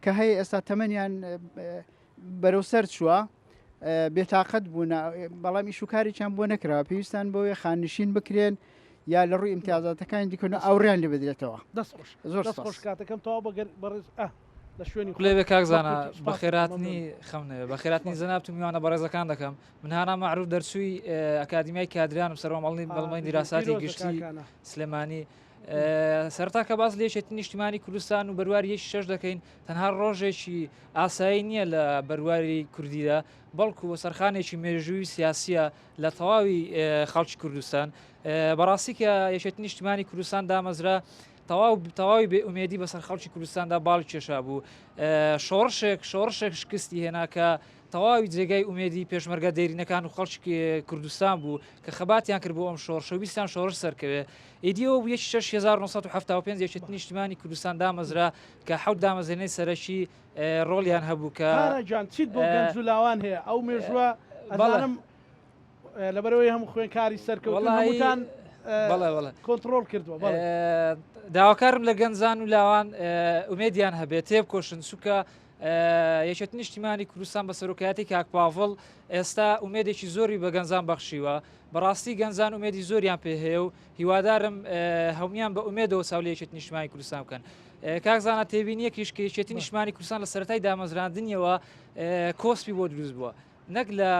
S15: کە هەیە ئێستا تەمەنیان بەرەو سەر چووە بێتاقەت بوون بەڵام ئیش و کارێکیان بۆ نەکراوە پێویستان بۆیە خانشین بکرێن یا لە ڕووی ئیمتیازاتەکانی دیکە ئاوڕیان لێ بدرێتەوە
S1: دەست خۆش زۆر خۆش کاتەکەم تەواو بەگەر بەڕێز ئە. لە شوێنی
S16: خۆت. لێبێ کاک
S1: بە
S16: زانا
S1: کورتی سوپاس دەکەم
S16: بەخێرهاتنی
S1: مەمنونم.
S16: خەم نەبێ بەخێرهاتنی
S1: سوپاس.
S16: جەنابت و میوانە بەڕێزەکان دەکەم من هانا مەعروف دەرچووی ئەکادیمیای کادرانم سەروە مەڵنی
S1: ئا
S16: بەڵمەی
S1: بژی
S16: دیراساتی
S1: پیرۆزە
S16: گشتی
S1: کاک هانا.
S16: سلێمانی سەرەتا کە باس لە یەکێتی نیشتیمانی کوردستان و بەرواری یەکی شەش دەکەین تەنها ڕۆژێکی ئاسایی نییە لە بەرواری کوردیدا بەڵکو سەرخانێکی مێژووی سیاسیە لە تەواوی خەڵکی کوردستان بەڕاستی کە یەکێتی نیشتیمانی کوردستان دامەزرا تەواو تەواوی بێ ئومێدی بەسەر خەڵکی کوردستاندا باڵ کێشا بوو شۆڕشێک شۆڕشێک شکستی هێنا کە تەواوی جێگای ئومێدی پێشمەرگە دێرینەکان و خەڵکی کوردستان بوو کە خەباتیان کرد بۆ ئەم شۆڕشە و ویستیان شۆڕش سەرکەوێ ئیدی ئەوە بوو یەکی شەش 1975 یەکێتی نیشتیمانی کوردستان دامەزرا کە حەوت دامەزرێنەی سەرەکی ڕۆڵیان هەبوو کە
S1: تارا گیان چیت بۆ گەنج و لاوان هەیە ئەو مێژووە ئەزانم لەبەرەوەی هەموو خوێنکاری سەرکەوتن هەمووتان کۆنتڕۆڵ کردووە
S16: داواکارم لە گەنجان و لاوان ئومێدیان هەبێت تێبکۆشن چونکە یەکێتی نیشتیمانی کوردستان بە سەرۆکایەتی کاک پاڤڵ ئێستا ئومێدێکی زۆری بە گەنجان بەخشیوە بەڕاستی گەنجان ئومێدی زۆریان پێ هەیە و هیوادارم هەمویان بە ئومێدەوە چاو لە یەکێتی نیشتمانی کوردستان بکەن کاک زانا تێبینیەکیش کە یەکێتی نیشتمانی کوردستان لە سەرەتای دامەزراندنیەوە کۆسپی بۆ دروست بووە نەک لە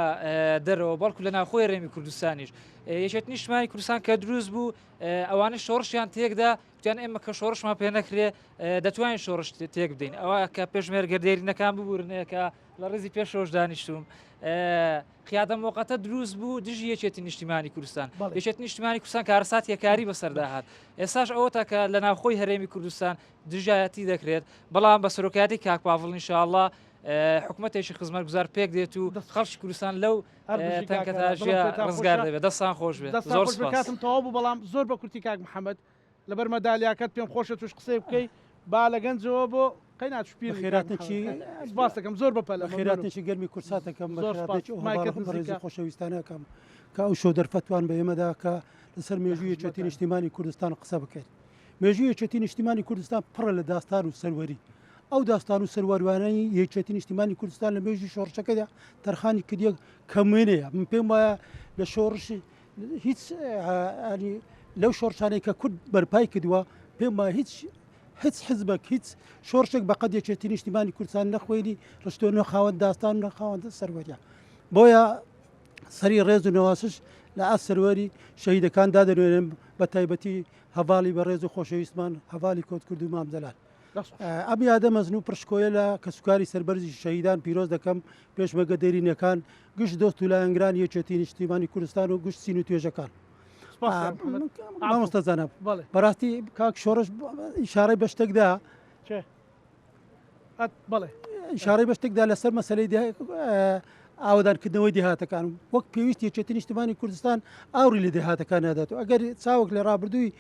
S16: دەرەوە بەڵکو لە ناوخۆی ڕێمی کوردستانیش یەکێتی نیشتمانی کوردستان کە دروست بوو ئەوانە شۆڕشیان تێکدا وتیان ئێمە کە شۆڕشمان پێ نەکرێ دەتوانین شۆڕش تێک بدەین ئەوە کە پێشمێرگە دێرینەکان ببورنەیە کە لە ڕیزی پێشەوەش دانیشتوم قیادە مۆقەتە دروست بوو دژی یەکێتی نیشتیمانی کوردستان یەکێتی نیشتیمانی کوردستان کارەسات یەکاری بەسەردا هات ئێستاش ئەوە تا کە لە ناوخۆی هەرێمی کوردستان دژایەتی دەکرێت بەڵام بە سەرۆکایەتی کاک پاڤڵ ئینشاءاللە حکومەتێکی خزمەتگوزار پێک دێت و خەڵکی کوردستان لەو تەنکەتاژیە ڕزگار دەبێت. دەستان خۆش بێت. زۆر سوپاس.
S1: کاتم تەواو بوو بەڵام زۆر بە کورتی کاک محەمەد لەبەر مەدالیاکەت پێم خۆشە توش قسەی بکەی با لە گەنجەوە بۆ قەینا چ پیر
S17: بەخێراتنێکی
S1: سپاس دەکەم زۆر بە پەلە
S17: بەخێراتنێکی گەرمی کورسات دەکەم
S1: زۆر سپاس
S17: بەخێراتنێکی ئەو
S1: مایکت
S17: هەڤاڵە بەڕێز
S1: نزیکە
S17: و خۆشەویستانە ئەکەم کە ئەو شەو دەرفەتوان بە ئێمەدا کە لەسەر مێژووی یەکێتی نیشتیمانی کوردستان قسە بکەین مێژووی یەکێتی نیشتیمانی کوردستان پڕە لە داستان و سەروەری ئەو داستان و سەروەروانەی یەکێتی نیشتیمانی کوردستان لە مێژووی شۆڕشەکەدا تەرخانی کردیە کەم وێنەیە من پێم وایە لە شۆڕشی هیچ ینی لەو شۆڕشانەی کە کورد بەرپای کردووە پێم وایە هیچ هیچ حزبێک هیچ شۆڕشێک بەقەد یەکێتی نیشتیمانی کوردستان نەخوێنی ڕشتۆ نە خاوەن داستان نە خاوەن سەروەریە بۆیە سەری ڕێز و نەواسش لە ئاست سەروەری شەهیدەکان دادەنوێنم بە تایبەتی هەڤاڵی بەڕێز و خۆشەویستمان هەڤاڵی کۆتکرد و مام جەلال. ئەم یادە مەزن و پڕشکۆیە لە کەسوکاری سەربەرزی شەهیدان پیرۆز دەکەم، پێشمەرگە دێرینەکان، گشت دۆست و لایەنگرانی یەکێتی نیشتیمانی کوردستان و گشت چین و توێژەکان. مامۆستا زانا بەڕاستی کاک شۆڕش ئیشارەی بە شتێک دا ئیشارەی بە شتێک دا لەسەر مەسەلەی ئاوەدانکردنەوەی دێهاتەکان وەک پێویست یەکێتی نیشتمانی کوردستان ئاوری لە دێهاتەکان نادات و ئەگەر چاوەک لە ڕابردووی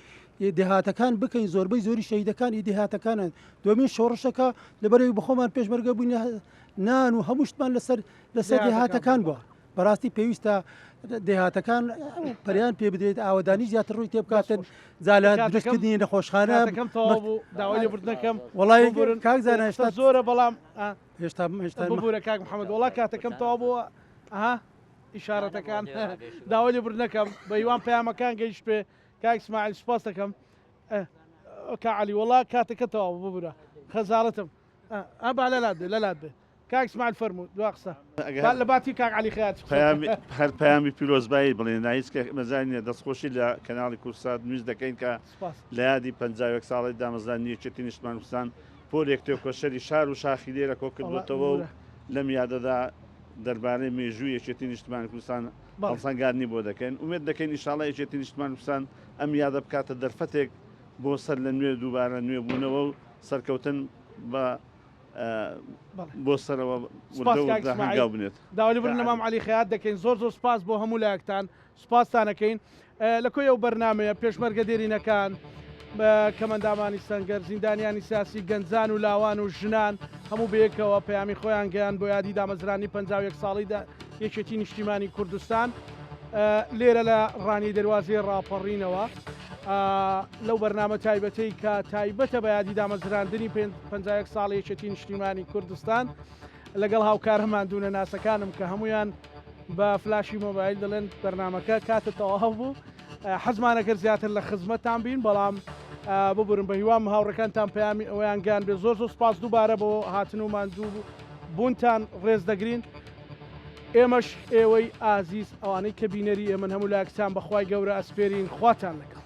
S17: دێهاتەکان بکەین زۆربەی زۆری شەهیدەکان ئی دێهاتەکانن دومین شۆڕشەکە لەبەرەوەی بەخۆمان پێشمەرگە بووین نان و هەموو شتمان لەسەر لەسەر دێهاتەکان بووە بەڕاستی پێویستە دێهاتەکان پەریان پێ بدرێت ئاوەدانی زیاتر ڕووی تێبکاتن جا لە دروستکردنی نەخۆشخانە
S1: داوای لێبوردنەکەم
S17: وەڵای کاک زانا هێشتا
S1: زۆرە بەڵام
S17: هێشتا هێشتا
S1: ببورە کاک محەممەد وڵا کاتەکەم تەواو بووە ئەها ئیشارەتەکان داوای لێبوردنەکەم بە هیوام پەیامەکان گەیشت پێ کاک ئیسماعیل سوپاس دەکەم کا عەلی وەڵا کاتەکە تەواو ببورە خەزاڵەتم ئە با لەلات بێ لەلات بێ کاک ئیسماعیل فەرموو دوا قسە با لە باتی کاک عەلی خەیات قسە
S18: پەیامی هەر پەیامی پیرۆزبایی بڵێن نا هیچ کە مەجای نییە دەستخۆشی لە کەناڵی کوردسات نیوز دەکەین کە
S1: سوپاس
S18: لە یادی 51 ساڵەی دامەزراندنی یەکێتی نیشتمان کوردستان پۆلێک تێکۆشەری شار و شاخی لێرە
S1: وەڵا
S18: کۆکردووەتەوە و
S1: ببورە
S18: لەم یادەدا دەربارەی مێژووی یەکێتی نیشتمانی کوردستان
S1: بەڵێ.
S18: هەڵسەنگاندنی بۆ دەکەین. ئومێد دەکەین ئیشاڵا یەکێتی نیشتمانی کوردستان ئەم یادە بکاتە دەرفەتێک بۆ سەر لە نوێ دووبارە نوێبوونەوە و سەرکەوتن بە بۆ سەرەوە
S1: سپاس
S18: وردە
S1: کاک
S18: وردە
S1: ئیسماعیل.
S18: هەنگاو بنێت.
S1: داوای لێبوردن لە مام عەلی خەیات دەکەین. زۆر زۆر سپاس بۆ هەموو لایەکتان. سوپاستان ئەکەین. لە کۆی ئەو بەرنامەیە پێشمەرگە دێرینەکان، کەمەندامانی سەنگەر، زیندانیانی سیاسی، گەنجان و لاوان و ژنان هەموو بەیەکەوە پەیامی خۆیان گەیاند بۆ یادی دامەزرانی 51 ساڵی یەکێتی نیشتیمانی کوردستان لێرە لە ڕانیەی دەروازەی ڕاپەڕینەوە لەو بەرنامە تایبەتەی کە تایبەتە بە یادی دامەزراندنی 51 ساڵی یەکێتی نیشتیمانی کوردستان لەگەڵ هاوکارە ماندوونەناسەکانم کە هەموویان بە فلاشی مۆبایل دەڵێن بەرنامەکە کاتە تەواو بوو حەزمانە کرد زیاتر لە خزمەتتان بین بەڵام ببورن بە هیوام هاوڕێکانتان پەیامی ئەوەیان گەیان بێ زۆر زۆر سپاس دووبارە بۆ هاتن و ماندوو بوونتان ڕێز دەگرین ئێمەش ئێوەی ئازیز ئەوانەی کە بینەری ئێمەن هەموو لایەکتان بەخوای گەورە ئەسپێرین خواتان لەگەڵ.